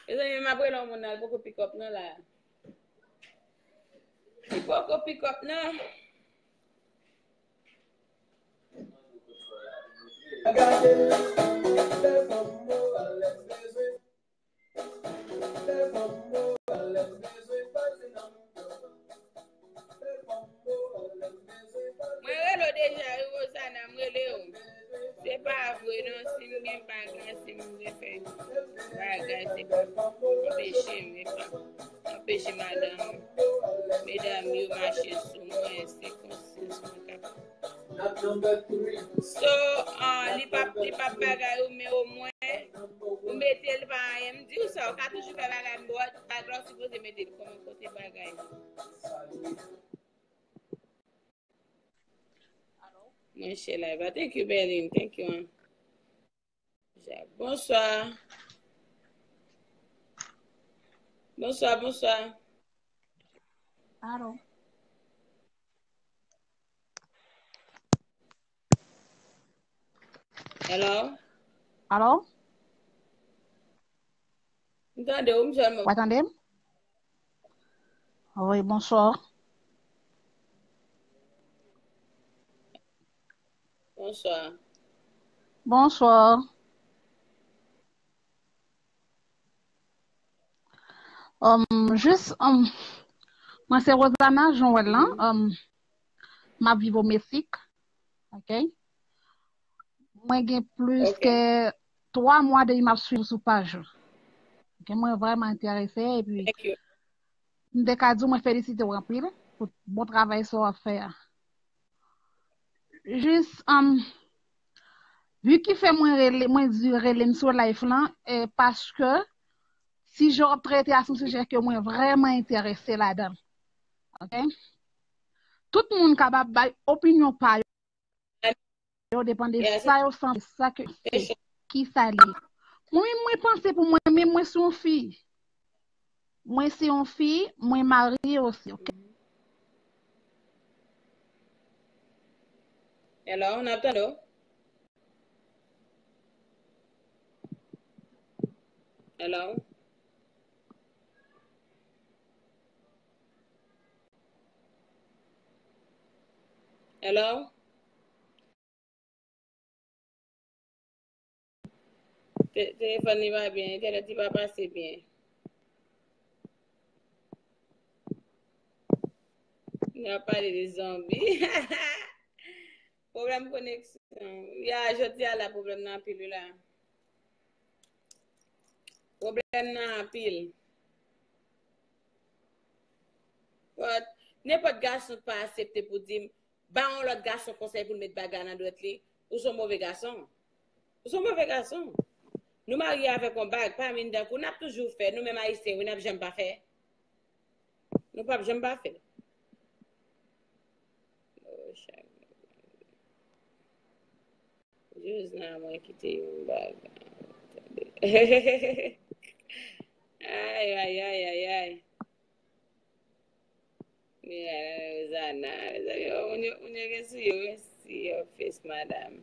Mezanmi, m ap rele yon moun nan, li poko pick up non la. Li poko pick up non. Mwen rele w deja wi, Rosana, m rele w. Se pa vre non, si m gen bag la, si m gen fè bagay, se pou anpeche m, e pa anpeche madanm, medam yo mache sou mwen, se konsyans mwen k ap. So, ah, li p ap, li p ap bagay ou, men omwen, ou mete l pa anyen. M di w sa, ou ka toujou fè bagay, men bag la, ou sipoze mete l. Kòman kote bagay? Mwen chè la, thank you, Berlin. Thank you, an. Bonswa. Bonswa, bonswa. Alo. Hello? Alo? M tande w, m sèlman. W tande m? Wi, bonswa. Bonswa. Bonswa. Um, jis, um, mwen se Rosana, jan w wè l lan. Um, m ap viv o Meksik. Ok? Mwen gen plis ke twa mwa depi m ap swiv sou paj ou. Ok, mwen vrèman enterese, epi m te ka di w mwen felisite w anpil pou bon travay sa w ap fè a. Jis, um, vi ki fè mwen rele, mwen di rele m sou live lan, e paske sijè w ap trete a se yon sijè ke mwen vrèman enterese ladan l. Ok? Tout moun kapab bay opinyon pa yo. Yo depann de sa yo sanble, sa ke yo se, ki sa li ye. Mwen menm, mwen panse pou mwen menm, mwen se yon fi. Mwen se yon fi, mwen marye osi, ok? Hello, n ap tande w. Hello? Hello? Te-, telefòn li pa byen, entènèt li pa pase byen. N ap pale de zonbi. Pwoblèm koneksyon. Ya, jodi a la, pwoblèm nan anpil, wi la. Pwoblèm nan anpil. But, nenpòt gason pa aksepte pou di m, ba yon lòt gason konsèy pou l met bag la nan dwèt li, ou se yon move gason. Ou se yon move gason. Nou marye avèk yon bag, pa vin tankou, n ap toujou fè, nou menm Ayisyen, wi, n ap janm pa fè. Nou p ap janm pa fè. Oh, chak. Jozna, mwen kite yon bag. Ay, ay, ay, ay, ay. Mira, Rosana, mezanmi, oh, moun yo, moun yo gen sou yo, mèsi, yo, fes, madam.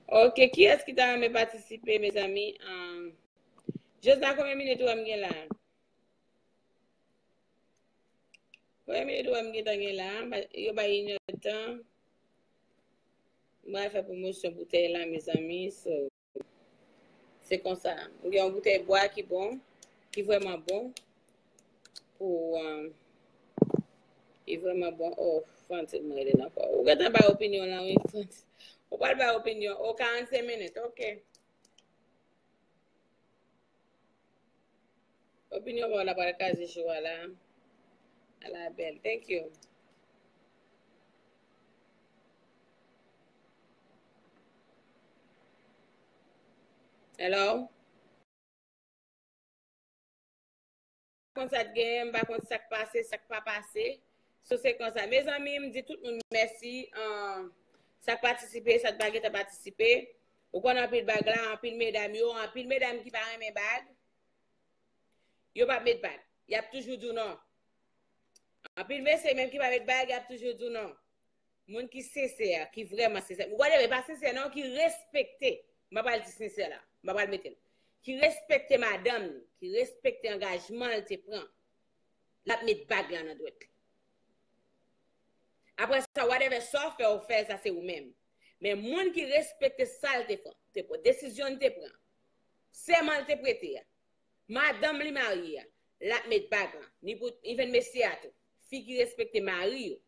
Ok, kiyès ki ta renmen patisipe, mezanmi? Um, Jozna, konbyen minit ou wè m gen la? Konbyen minit ou wè m gentan gen la? Ba-, yo bay inèdtan. M pral fè pwomosyon boutèy la, mezanmi, so. Se konsa. M gen yon boutèy bwa ki bon, ki vrèman bon. Pou, um, ki vrèman bon. Oh, Francine, mwen rele l ankò. Ou gentan bay opinyon lan, wi, Francine. Ou pral bay opinyon. Oh, karannsenk minit, ok. Opinyon pa w la pral kraze show a la. A la bèl. Thank you. Hello? Konn sa k genyen, m pa konn sa k pase, sa k pa pase. So, se konsa. Mezanmi, m di tout moun mèsi. An, sa k patisipe, sa k pa gentan patisipe. Ou konn anpil bag la, anpil medam yo, anpil medam ki pa renmen bag. Yo p ap met bag. Y ap toujou di w non. Anpil mesye menm ki pa met bag, y ap toujou di w non. Moun ki sensè, ki vrèman sensè. Whatever, pa sensè non, ki respekte. M pa pral di sensè la. M pa pral mete l. Ki respekte madanm li, ki respekte angajman l te pran. L ap met bag la nan dwèt li. Apre sa, whatever sa w fè, ou fè, sa se ou menm. Men moun ki respekte sa l te pran, te pran, desizyon l te pran, sèman l te prete a, madanm li marye a, l ap met bag lan. Ni pou, even mesye a tou. Fi ki respekte mari yo,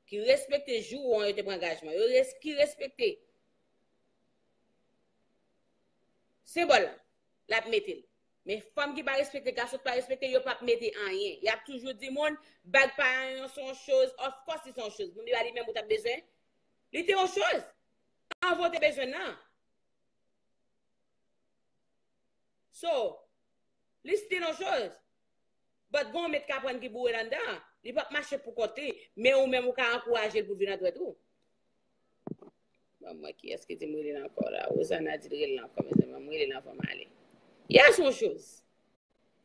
ki respekte jou an yo te pran angajman, yo res, ki respekte senbòl lan, l ap mete l. Men fanm ki pa respekte, gason ki pa respekte, yo p ap mete anyen. Y ap toujou di moun, bag pa anyen, se yon choz. Of course, li se yon choz. Moun li pa li menm ou t ap bezwen. Li te yon choz. Anvan w te bezwen nan. So, li still yon choz. But gon met k aprann ki boure l anndan an. Li p ap mache pou kont li, men ou menm ou ka ankouraje l pou l vin nan dwèt ou. Ban m wè kiyès ki di m rele l ankò la. Rosana di l rele l ankò, mezanmi. Ban m rele l avan m ale. Yes, mon choz.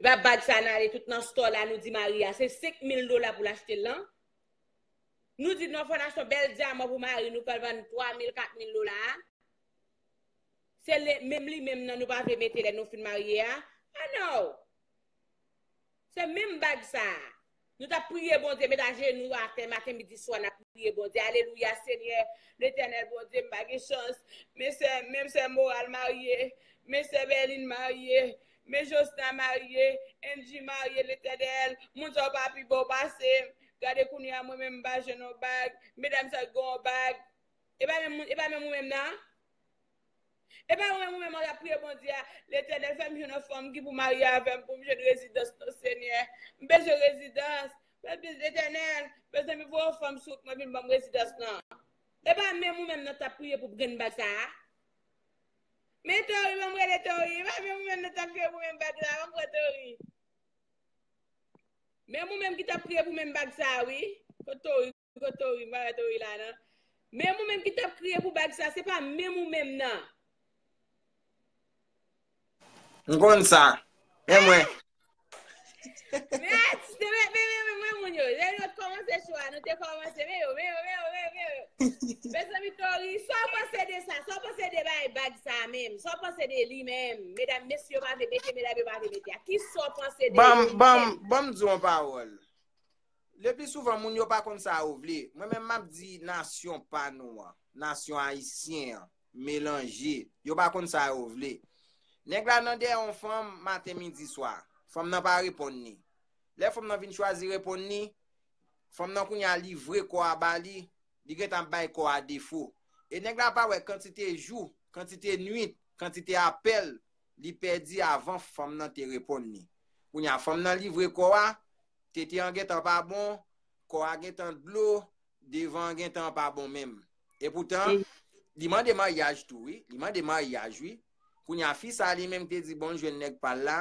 Li pa bag sa n ale tout nan store la, nou di mari a, se senk mil dola pou l achte l lan. Nou di nou fò n achte yon bèl dyaman pou mari nou, fò l vann twa mil, kat mil dola a. Se le, menm li menm nan nou pa vle mete lè nou fin marye a. Ah non! Se menm bag sa a. Nou t ap priye Bondye, met ajenou atè maten, midi, swa, n ap priye Bondye. Alelouya, Senyè, Letènèl Bondye, m pa gen chans. Men sè, menm sè Moral marye, men sè Berlin marye, men Josna marye, Angie marye, Letènèl. Moun sa yo pa pi bon pase m. Gade kounye a, mwen menm m pa jwenn yon bag. Medam sa yo gen yon bag. E pa menm moun, e pa menm ou menm nan? E pa ou menm, ou menm, w ap priye Bondye a, Letènèl, fè m jwenn yon fanm ki pou marye avè m, pou m jwenn rezidans non, Senyè. M bezwen rezidans. Mwen bezwen, Letènèl, mezanmi, voye yon fanm sou wout mwen vin ban m rezidans lan. E pa menm ou menm nan t ap priye pou grenn bag sa a? Men Tori, ban m rele Tori. E pa menm ou menm nan t ap priye pou menm bag la, ban m pran Tori. Menm ou menm ki t ap priye pou menm bag sa a, wi. Kot Tori? Kot Tori? M pa wè Tori la, non. Menm ou menm ki t ap kriye pou bag sa, se pa menm ou menm, nan. M konn sa. Men mwen. Men atis, men, men, men, men, men, moun yo. Lè nou t kòmanse show a, nou te kòmanse, men yo, men yo, men yo, men yo, men yo. Mezanmi, Tori, sa w panse de sa? Sa w panse de bay bag sa menm? Sa w panse de li menm? Medam, mesye yo pa vle mete, medam yo pa vle mete a. Kisa w panse de yo menm? Ban m, ban m, ban m di w yon pawòl. Le pli souvan, moun yo pa konn sa yo vle. Mwen menm, m ap di nasyon pa nou an, nasyon ayisyen an, melanje. Yo pa konn sa yo vle. Nèg la nan dèyè yon fanm maten, midi, swa. Fanm nan pa reponn li. Lè fanm nan vin chwazi reponn li, fanm nan kounye a livre kò a ba li, li gentan ap bay kò a defo. E nèg la pa wè kantite jou, kantite nuit, kantite apèl li pèdi avan fanm nan te reponn li. Kounye a, fanm nan livre kò a, tete an gentan pa bon, kò a gentan dlo, devan an gentan pa bon menm. Epoutan, li mande maryaj tou, wi. Li mande maryaj, wi. Kounye a, fi sa li menm te di, bon, l jwenn nèg pa l la.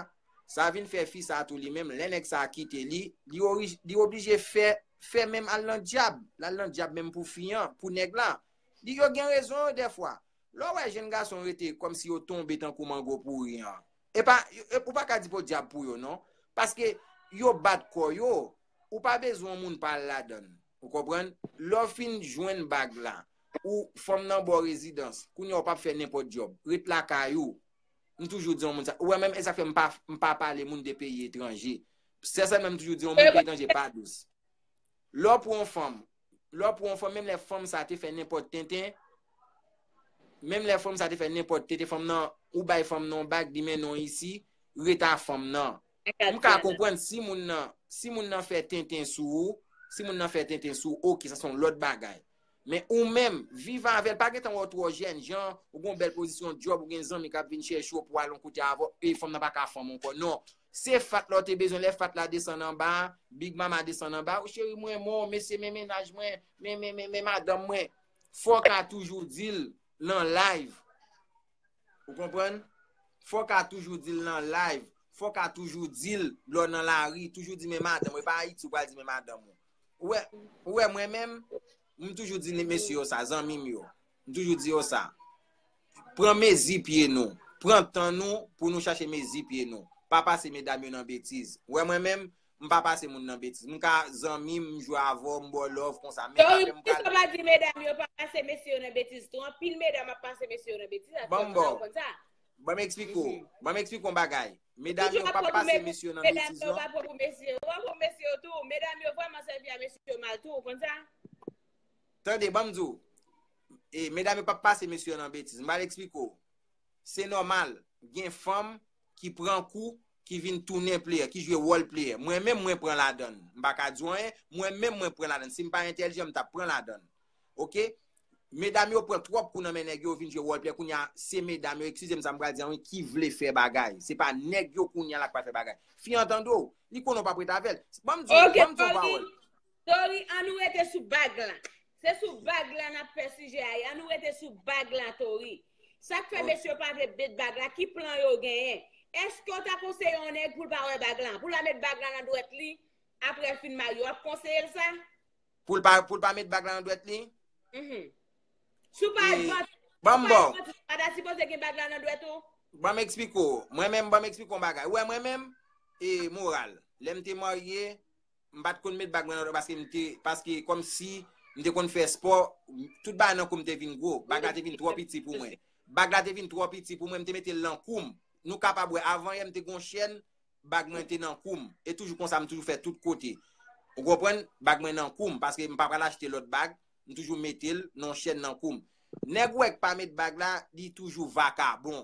Sa vin fè fi sa tou li menm, lè nèg sa kite li, li, li oblije fè, fè menm al nan dyab. L al nan dyab menm pou fi an, pou nèg la. Li yo gen rezon yo dèfwa. Lè w wè jèn gason rete kòmsi yo tonbe tankou mango pouri an. E pa, e, ou pa ka di podyab pou yo, non. Paske yo bat kò yo, ou pa bezwen yon moun pa al ladann. Ou konprann? Lè w fin jwenn bag la, ou fanm nan ba w rezidans, kounye a w p ap fè nenpòt djòb. Ret lakay ou. M toujou di yon moun sa. Ou wè menm, e sa k fè m pa, m pa pale moun de peyi etranje. Sèsèlman m toujou di yon moun peyi etranje pa dous. Lè w pran yon fanm, lè w pran yon fanm, menm lè fanm sa te fè nenpòt tenten, menm lè fanm sa te fè nenpòt tenten, fanm nan, ou bay fanm nan yon bag, li mennen w isi, ret a fanm nan. M ka konprann si moun nan, si moun nan fè tenten sou ou, si moun nan fè tenten sou ou, oke, sa se yon lòt bagay. Men ou menm, viv avè l, pa gentan wè w twò jèn, jan ou gen yon bèl pozisyon djòb, ou gen zanmi k ap vin chèche w pou al yon kote avè w, e fanm nan pa ka fanm ankò. Non, se fat la w te bezwen, lè fat la desann anba, Big Mama desann anba, ou cheri mwen, mwen, mesye, men mennaj mwen, men, men, men, men madanm mwen. Fò w ka toujou di l nan live. Ou konprann? Fò w ka toujou di l nan live. Fò w ka toujou di l lè w nan lari. Toujou di men madanm ou. E pa Ayiti ou pral di men madanm ou. Ou wè, ou wè mwen menm, m toujou di mesye yo sa, zanmi m yo. M toujou di yo sa. Pran mezi pye nou. Pran tan nou pou nou chache mezi pye nou. Pa pase medam yo nan betiz. Ou wè mwen menm, m pa pase moun nan betiz. M ka zanmi m, m jwe avè w, m ba w love konsa. Men pa Tori, fè m poukisa pral w pa di medam yo pa pase mesye yo nan betiz tou? Anpil medam ap pase mesye yo nan betiz, Ban m ba w. Ou konn sa? Ban m eksplike w. Ban m eksplike w yon bagay. Medam yo p ap pase mesye yo nan betiz, non. Medam yo pa pran pou mesye yo. Ou pa pran pou mesye yo tou. Medam yo vrèman sèvi a mesye yo mal tou, ou konn sa? Tande, ban m di w. E, medam yo p ap pase mesye yo nan betiz. M pral eksplike w. Se nòmal. Gen fanm ki pran kou, ki vin tounen player, ki jwe wòl player. Mwen menm, mwen pran ladann. M pa ka di w anyen, mwen menm, mwen pran ladann. Si m pa entèlijan, m t ap pran ladann. Oke? Medam yo pran twòp kou nan men nèg yo, vin jwe wòl player. Kounye a, se medam yo, eskize m sa m pral di an wi, ki vle fè bagay. Se pa nèg yo kounye a la k pral fè bagay. Fi an tande w, li konnen w p ap ret avè l. Ban m di w, ban m di w yon pawòl. Tori, an nou rete sou bag la. Se sou bag la n ap fè sijè a ye. An nou rete sou bag la, Tori. Sa k fè mesye yo pa vle met bag la, ki plan yo genyen? Èske w ta konseye yon nèg pou l pa wè bag la? Pou l pa met bag la nan dwèt li apre l fin marye? W ap konseye l sa? Pou l pa, pou l pa met bag la nan dwèt li? Mhm. Si w pa advantis, si w pa advantis, ou pa ta sipoze gen bag la nan dwèt ou? Ban m eksplike w. Mwen menm, ban m eksplike w yon bagay. Ou wè mwen menm, e moral. Lè m te marye, m pa t konn met bag mwen nan dwèt paske m te, paske kòmsi m te konn fè spò, tout bagay nan kou m te vin gwo. Bag la te vin twò piti pou mwen. Bag la te vin twò piti pou mwen, m te mete l nan kou m. Nou kapab wè, avan yè m te gen yon chèn, bag mwen te nan kou m. E toujou konsa, m toujou fè tout kote. Ou konprann? Bag mwen nan kou m, paske m pa pral achte lòt bag, m toujou mete l nan yon chèn nan kou m. Nèg ou wè k pa met bag la, li toujou vakabon.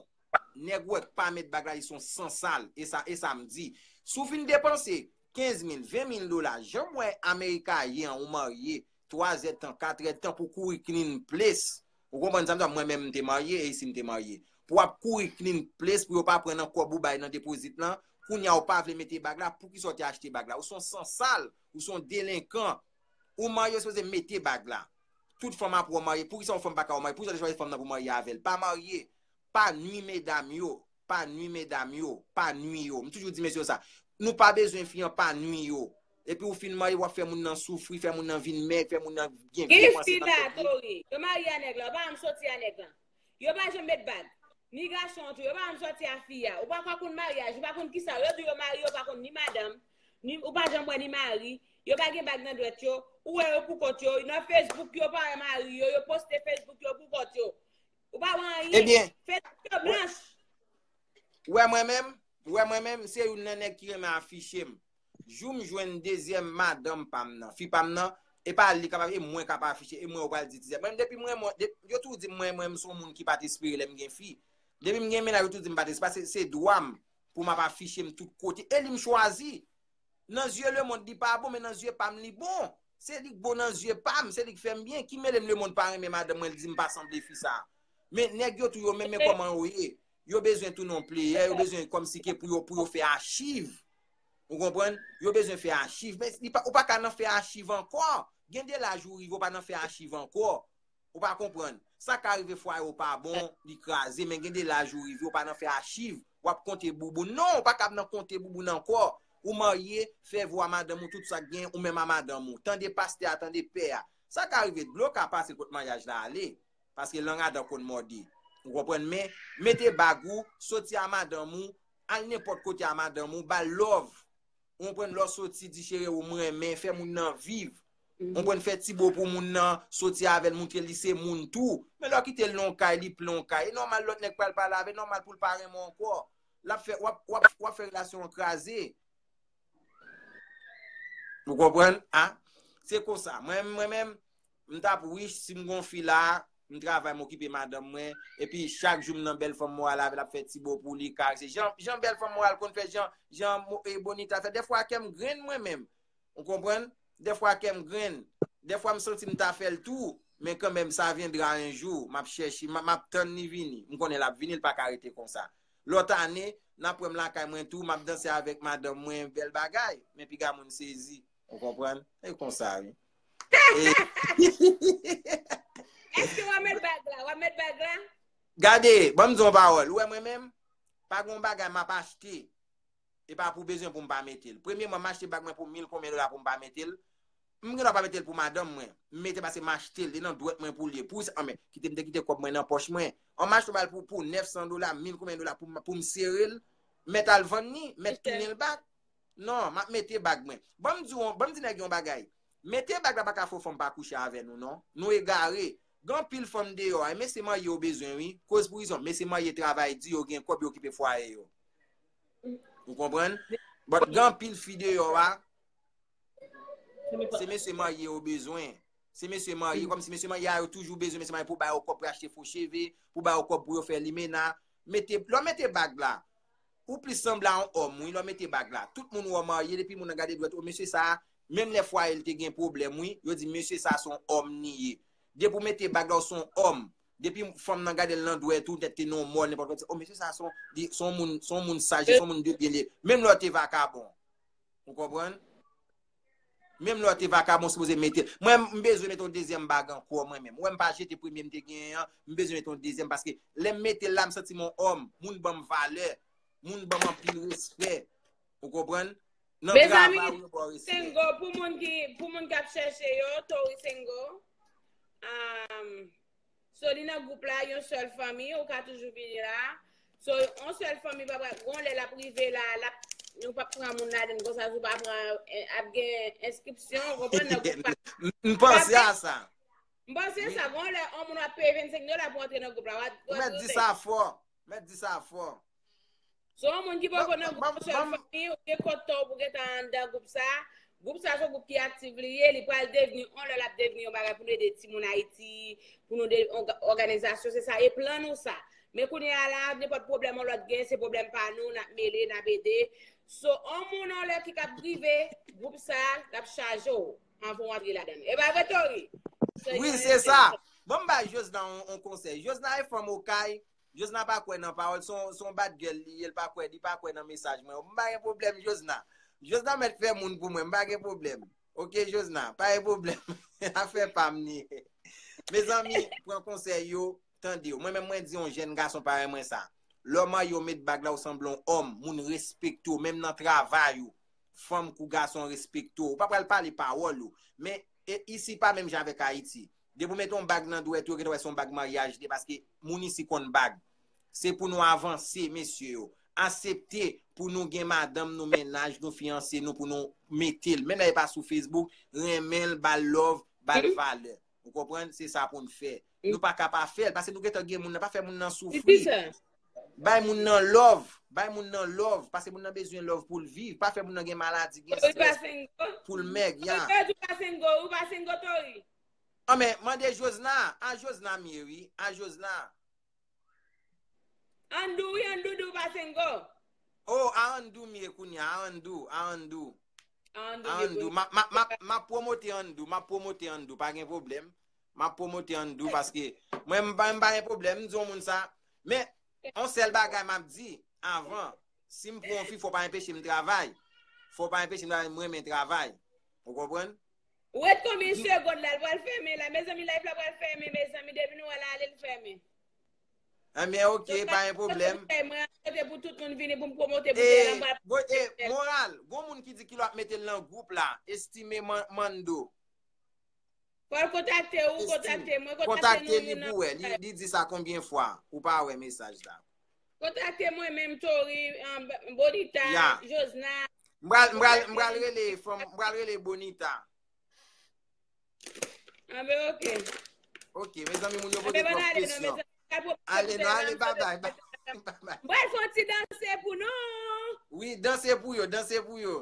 Nèg ou wè k pa met bag la, li se yon sansal. E sa, e sa m di. Si w fin depanse kenz mil, ven mil dola, jan m wè Amerika ye an, ou marye, twa zèdtan, kat èdtan pou kouri clean place. Ou konprann sa m di w? Mwen menm m te marye, e isi m te marye. Pou w ap kouri clean place, pou yo pa pran nan kòb ou bay nan depozit lan, kounye a ou pa vle mete bag la, poukisa w te achte bag la? Ou se yon sansal, ou se yon delenkan. Ou marye, ou sipoze mete bag la. Tout fanm ap wè w marye. Poukisa yon fanm pa ka wè w marye? Poukisa w te chwazi fanm nan pou w marye avè l? Pa marye. Pa nwi medam yo. Pa nwi medam yo. Pa nwi yo. M toujou di mesye yo sa. Nou pa bezwen fi an pa nwi yo. Epi ou fin marye, w ap fè moun nan soufri, fè moun nan vin mèg, fè moun nan gen vye panse nan tèt li. Ki fi la, Tori? Yo marye a nèg la, yo pa janm soti a nèg la. Yo pa janm met bag. Ni gason an tou, yo pa janm soti a fi a. Ou pa ka konn maryaj, ou pa konn kisa. Yo di yo marye, yo pa konn ni madanm, ni, ou pa janm wè ni mari. Yo pa gen bag nan dwèt yo. Ou wè yo pou kont yo. Nan Facebook, yo pa wè mari yo. Yo poste Facebook yo pou kont yo. Ou pa wè anyen. Ebyen, Facebook yo blanch. Ou wè mwen menm, ou wè mwen menm, se youn nan nèg ki renmen afiche m. Jou m jwenn dezyèm madanm pa m nan, fi pa m nan, e pa li k ap, e mwen k ap afiche, e mwen yo pral di tizè. Mwen, depi mwen, mwen, de-, yo toujou di m, mwen, mwen, m se yon moun ki pa t espere lè m gen fi. Depi m gen mennaj, yo toujou di m pa t espere. Se dwa m pou m ap afiche m tout kote. E li m chwazi. Nan zye lemonn, li pa bon, men nan zye pa m, li bon. Se li k bon nan zye pa m, se li k fè m byen. Ki mele m lemonn pa renmen madanm mwen, li di m pa sanble fi sa. Men nèg yo tou, yo menm, men kòman yo ye. Yo bezwen tounen yon player, yo bezwen kòmsi ke pou yo, pou yo fè achiv. Ou konprann? Yo bezwen fè achiv. Men li pa, ou pa ka nan fè achiv ankò. Gen de laj ou rive, ou pa nan fè achiv ankò. Ou pa konprann. Sa ka rive fwaye w pa bon, li kraze, men gen de laj ou rive, ou pa nan fè achiv, w ap konte bouboun. Non, ou pa kab nan konte bouboun ankò. Ou marye, fè vwa madanm ou, tout sa k gen, ou menm a madanm ou. Tande pastè a, tande pè a. Sa ka rive, dlo ka pase kot maryaj la ale. Paske lang adan konn mòde. Ou konprann? Men, mete bag ou, soti a madanm ou, al nenpòt kote a madanm ou, ba l love. Ou konprann? Lè w soti, di cheri ou m renmen, fè moun nan viv. Ou konprann? Fè ti bo pou moun nan, soti avè l, montre li se moun tou. Men lè w kite l nan yon kay, li plen yon kay. E nòmal lòt nèg pral pale avè l, nòmal pou l pa renmen w ankò. L ap fè, w ap, w ap, w ap fè relasyon an kraze. Ou konprann? A? Se konsa. Mwen, mwen menm, m t ap rich si m gon fi la, m travay, m okipe madanm mwen, epi chak jou m nan bèl fanm moral avè l, ap fè ti bo pou li, karese. Jan, jan bèl fanm moral konn fè, jan, jan mo- e Bonita fè. Dèfwa kè m grenn mwen menm. Ou konprann? Dèfwa kè m grenn. Dèfwa m santi m ta fè l tou, men kanmenm, ça viendra un jour. M ap chèche, m ap, m ap tann li vini. M konnen l ap vini, l pa ka rete konsa. Lòt ane, n ap wè m lakay mwen tou, m ap danse avèk madanm mwen, bèl bagay. Men piga moun sezi. Ou konprann? E konsa, wi. E Èske w ap met bag la? W ap met bag la? Gade, ban m di yon pawòl. Ou wè mwen menm, pa gen yon bagay m ap achte. E pa pou bezwen pou m pa mete l. Premyèman, m achte bag mwen pou mil konbyen dola pou m pa mete l. M gen dwa pa mete l pou madanm mwen. M mete paske m achte l, li nan dwèt mwen pou l ye. Pou sa, anben, kite m te kite kòb mwen nan pòch mwen. An m achte yon bagay pou, pou nèf san dola, mil konbyen dola pou, m- pou m sere l, mèt al vann li, mèt tounen l bak. Non, m ap mete bag mwen. Ban m di w, ban m di nèg yon bagay. Mete bag la pa ka fè yon fanm pa kouche avè nou, non. Nou egare. Gen anpil fanm deyò a, e mesye marye yo bezwen, wi. Koz pou rezon, mesye marye travay di, yo gen kòb, yo okipe fwaye yo. Ou konprann? But gen anpil fi deyò a, se mesye marye yo bezwen. Se mesye marye, kòmsi mesye marye a yo toujou bezwen mesye marye pou ba yo kòb pou achte fo cheve, pou ba yo kòb pou yo fè limena. Mete, lè w mete bag la, ou plis sanble a yon òm, wi, lè w mete bag la. Tout moun wè w marye, depi moun nan gade dwèt, o mesye sa, menm lè fwaye l te gen pwoblèm, wi, yo di mesye sa se yon òm li ye. Depi w mete bag la, ou se yon òm. Depi fanm nan gade l nan dwèt ou, nèt te nan yon mòl, nenpòt kote, o mesye sa se yon, li- se yon moun, se yon moun saj, se yon moun de byen li ye. Menm lè w te vakabon. Ou konprann? Menm lè w te vakabon, sipoze mete l. Mwen, m bezwen mete yon dezyèm bag ankò, mwen menm. Ou wè m pa jete premye m te genyen an, m bezwen mete yon dezyèm, paske lè m mete l la, m santi m yon òm. Moun ban m valè. Moun ban m anpil respè. Ou konprann? Nan Mezanmi, travay ou yo ba w respè. Sengo, pou moun ki, pou moun k ap chèche yo, Tori Sengo. Um, so, li nan gwoup la, yon sèl fanmi, ou ka toujou vini la. So, yon sèl fanmi, pa pral, gon lè l ap rive la, l ap, nou p ap pran moun ladan l konsa, si w pa pran, eh, ap gen enskripsyon, ou konprann, nan gwoup la. M m panse a sa. M panse sa, gon lè, yon moun w ap peye vennsenk dola pou antre nan gwoup la. W ap- w Ou ap mèt di dote. Sa fò. Mèt di sa fò. So, yon moun ki poko nan Ban- gwoup sèl ban- fanmi, ou te kontan pou gentan anndan gwoup sa. Gwoup sa se yon gwoup ki aktif li ye, li pral devni, yon lè l ap devni yon bagay pou nou ede timoun Ayiti, pou nou de òga- òganizasyon, se sa, e plan nou sa. Men kounye a la, nenpòt pwoblèm yon lòt gen, se pwoblèm pa nou, n ap mele, n ap ede. So, yon moun yon lè ki k ap rive, gwoup sa, l ap chaje w, anvan w antre ladan l. E pa vre, Tori? Wi, se sa. Bon, m bay Josna yon, yon konsèy. Josna e fanm okay. Josna pa kwè nan pawòl. Se yon, se yon bad girl li ye, li pa kwè, li pa kwè nan mesaj mwen. M pa gen pwoblèm, Josna. Josna mèt fè moun pou mwen, m pa gen pwoblèm. Oke, Josna, pa gen pwoblèm. Afè pa m li ye. Mezanmi, pran konsèy yo, tande yo. Mwen menm, mwen di yon jèn gason parèy mwen sa. Lè w marye, w met bag la, ou sanble yon òm, moun respekte w, menm nan travay ou. Fanm kou gason respekte w. Ou pa pral pale pawòl ou. Men, e, isi pa menm jan avèk Ayiti. Depi w mete yon bag nan dwèt ou, yo gentan wè se yon bag maryaj li ye, paske moun isi konn bag. Se pou nou avanse, mesye yo. Aksepte pou nou gen madanm nou, mennaj nou, fiyanse nou, pou nou mete l. Menm lè e pa sou Facebook, renmen l, ba l love, ba l valè. Ou konprann? Se sa pou n fè. Nou pa ka pa fè l, paske nou gentan gen moun nan, pa fè moun nan soufri. Bay moun nan love, bay moun nan love, paske moun nan bezwen love pou l viv, pa fè moun nan gen maladi, gen strès, pou l mèg, ya. Ou pa sengo, ou pa sengo, Tori. An men, mande Josna, a Josna m ye wi, a Josna. Andou, wi, Andou di w pa sengo. Oh, a Andou m ye kounye a, a Andou, a Andou. A Andou, A Andou, m ap, m ap, m ap, m ap pwomote Andou, m ap pwomote Andou, pa gen pwoblèm. M ap pwomote Andou paske mwen, m pa, m pa gen pwoblèm, m di yon moun sa. Men, yon sèl bagay m ap di, avan, si m pran yon fi, fò pa enpeche m travay. Fò pa enpeche m travay, m renmen travay. Ou konprann? Ou wè konbyen segonn la, l pral fèmen la. Mezanmi, live la pral fèmen, mezanmi, depi nou wè l ale, l fèmen. Anben, oke, pa gen pwoblèm. Mwen, kote pou tout moun vini pou m pwomote bouda la, m pral Bon, e, moral, gon moun ki di ki lè w ap mete l nan gwoup la, Estime Man- Mando. Fò l kontakte ou, kontakte mwen, kontakte Kontakte nou li youn nan. Pou wè, li, li di sa konbyen fwa, ou pa wè mesaj la. Kontakte mwen menm, Tori, um, Bonita, Ya. Josna. M pral, m pral, m pral rele fanm, m pral rele Bonita. Anben, oke. Oke, mezanmi, moun yo poze Anben, twòp bann ale, non, kesyon. mezanmi. Ale, non, ale, babay, babay, babay. M pral fè yon ti danse pou nou. Wi, danse pou yo, danse pou yo.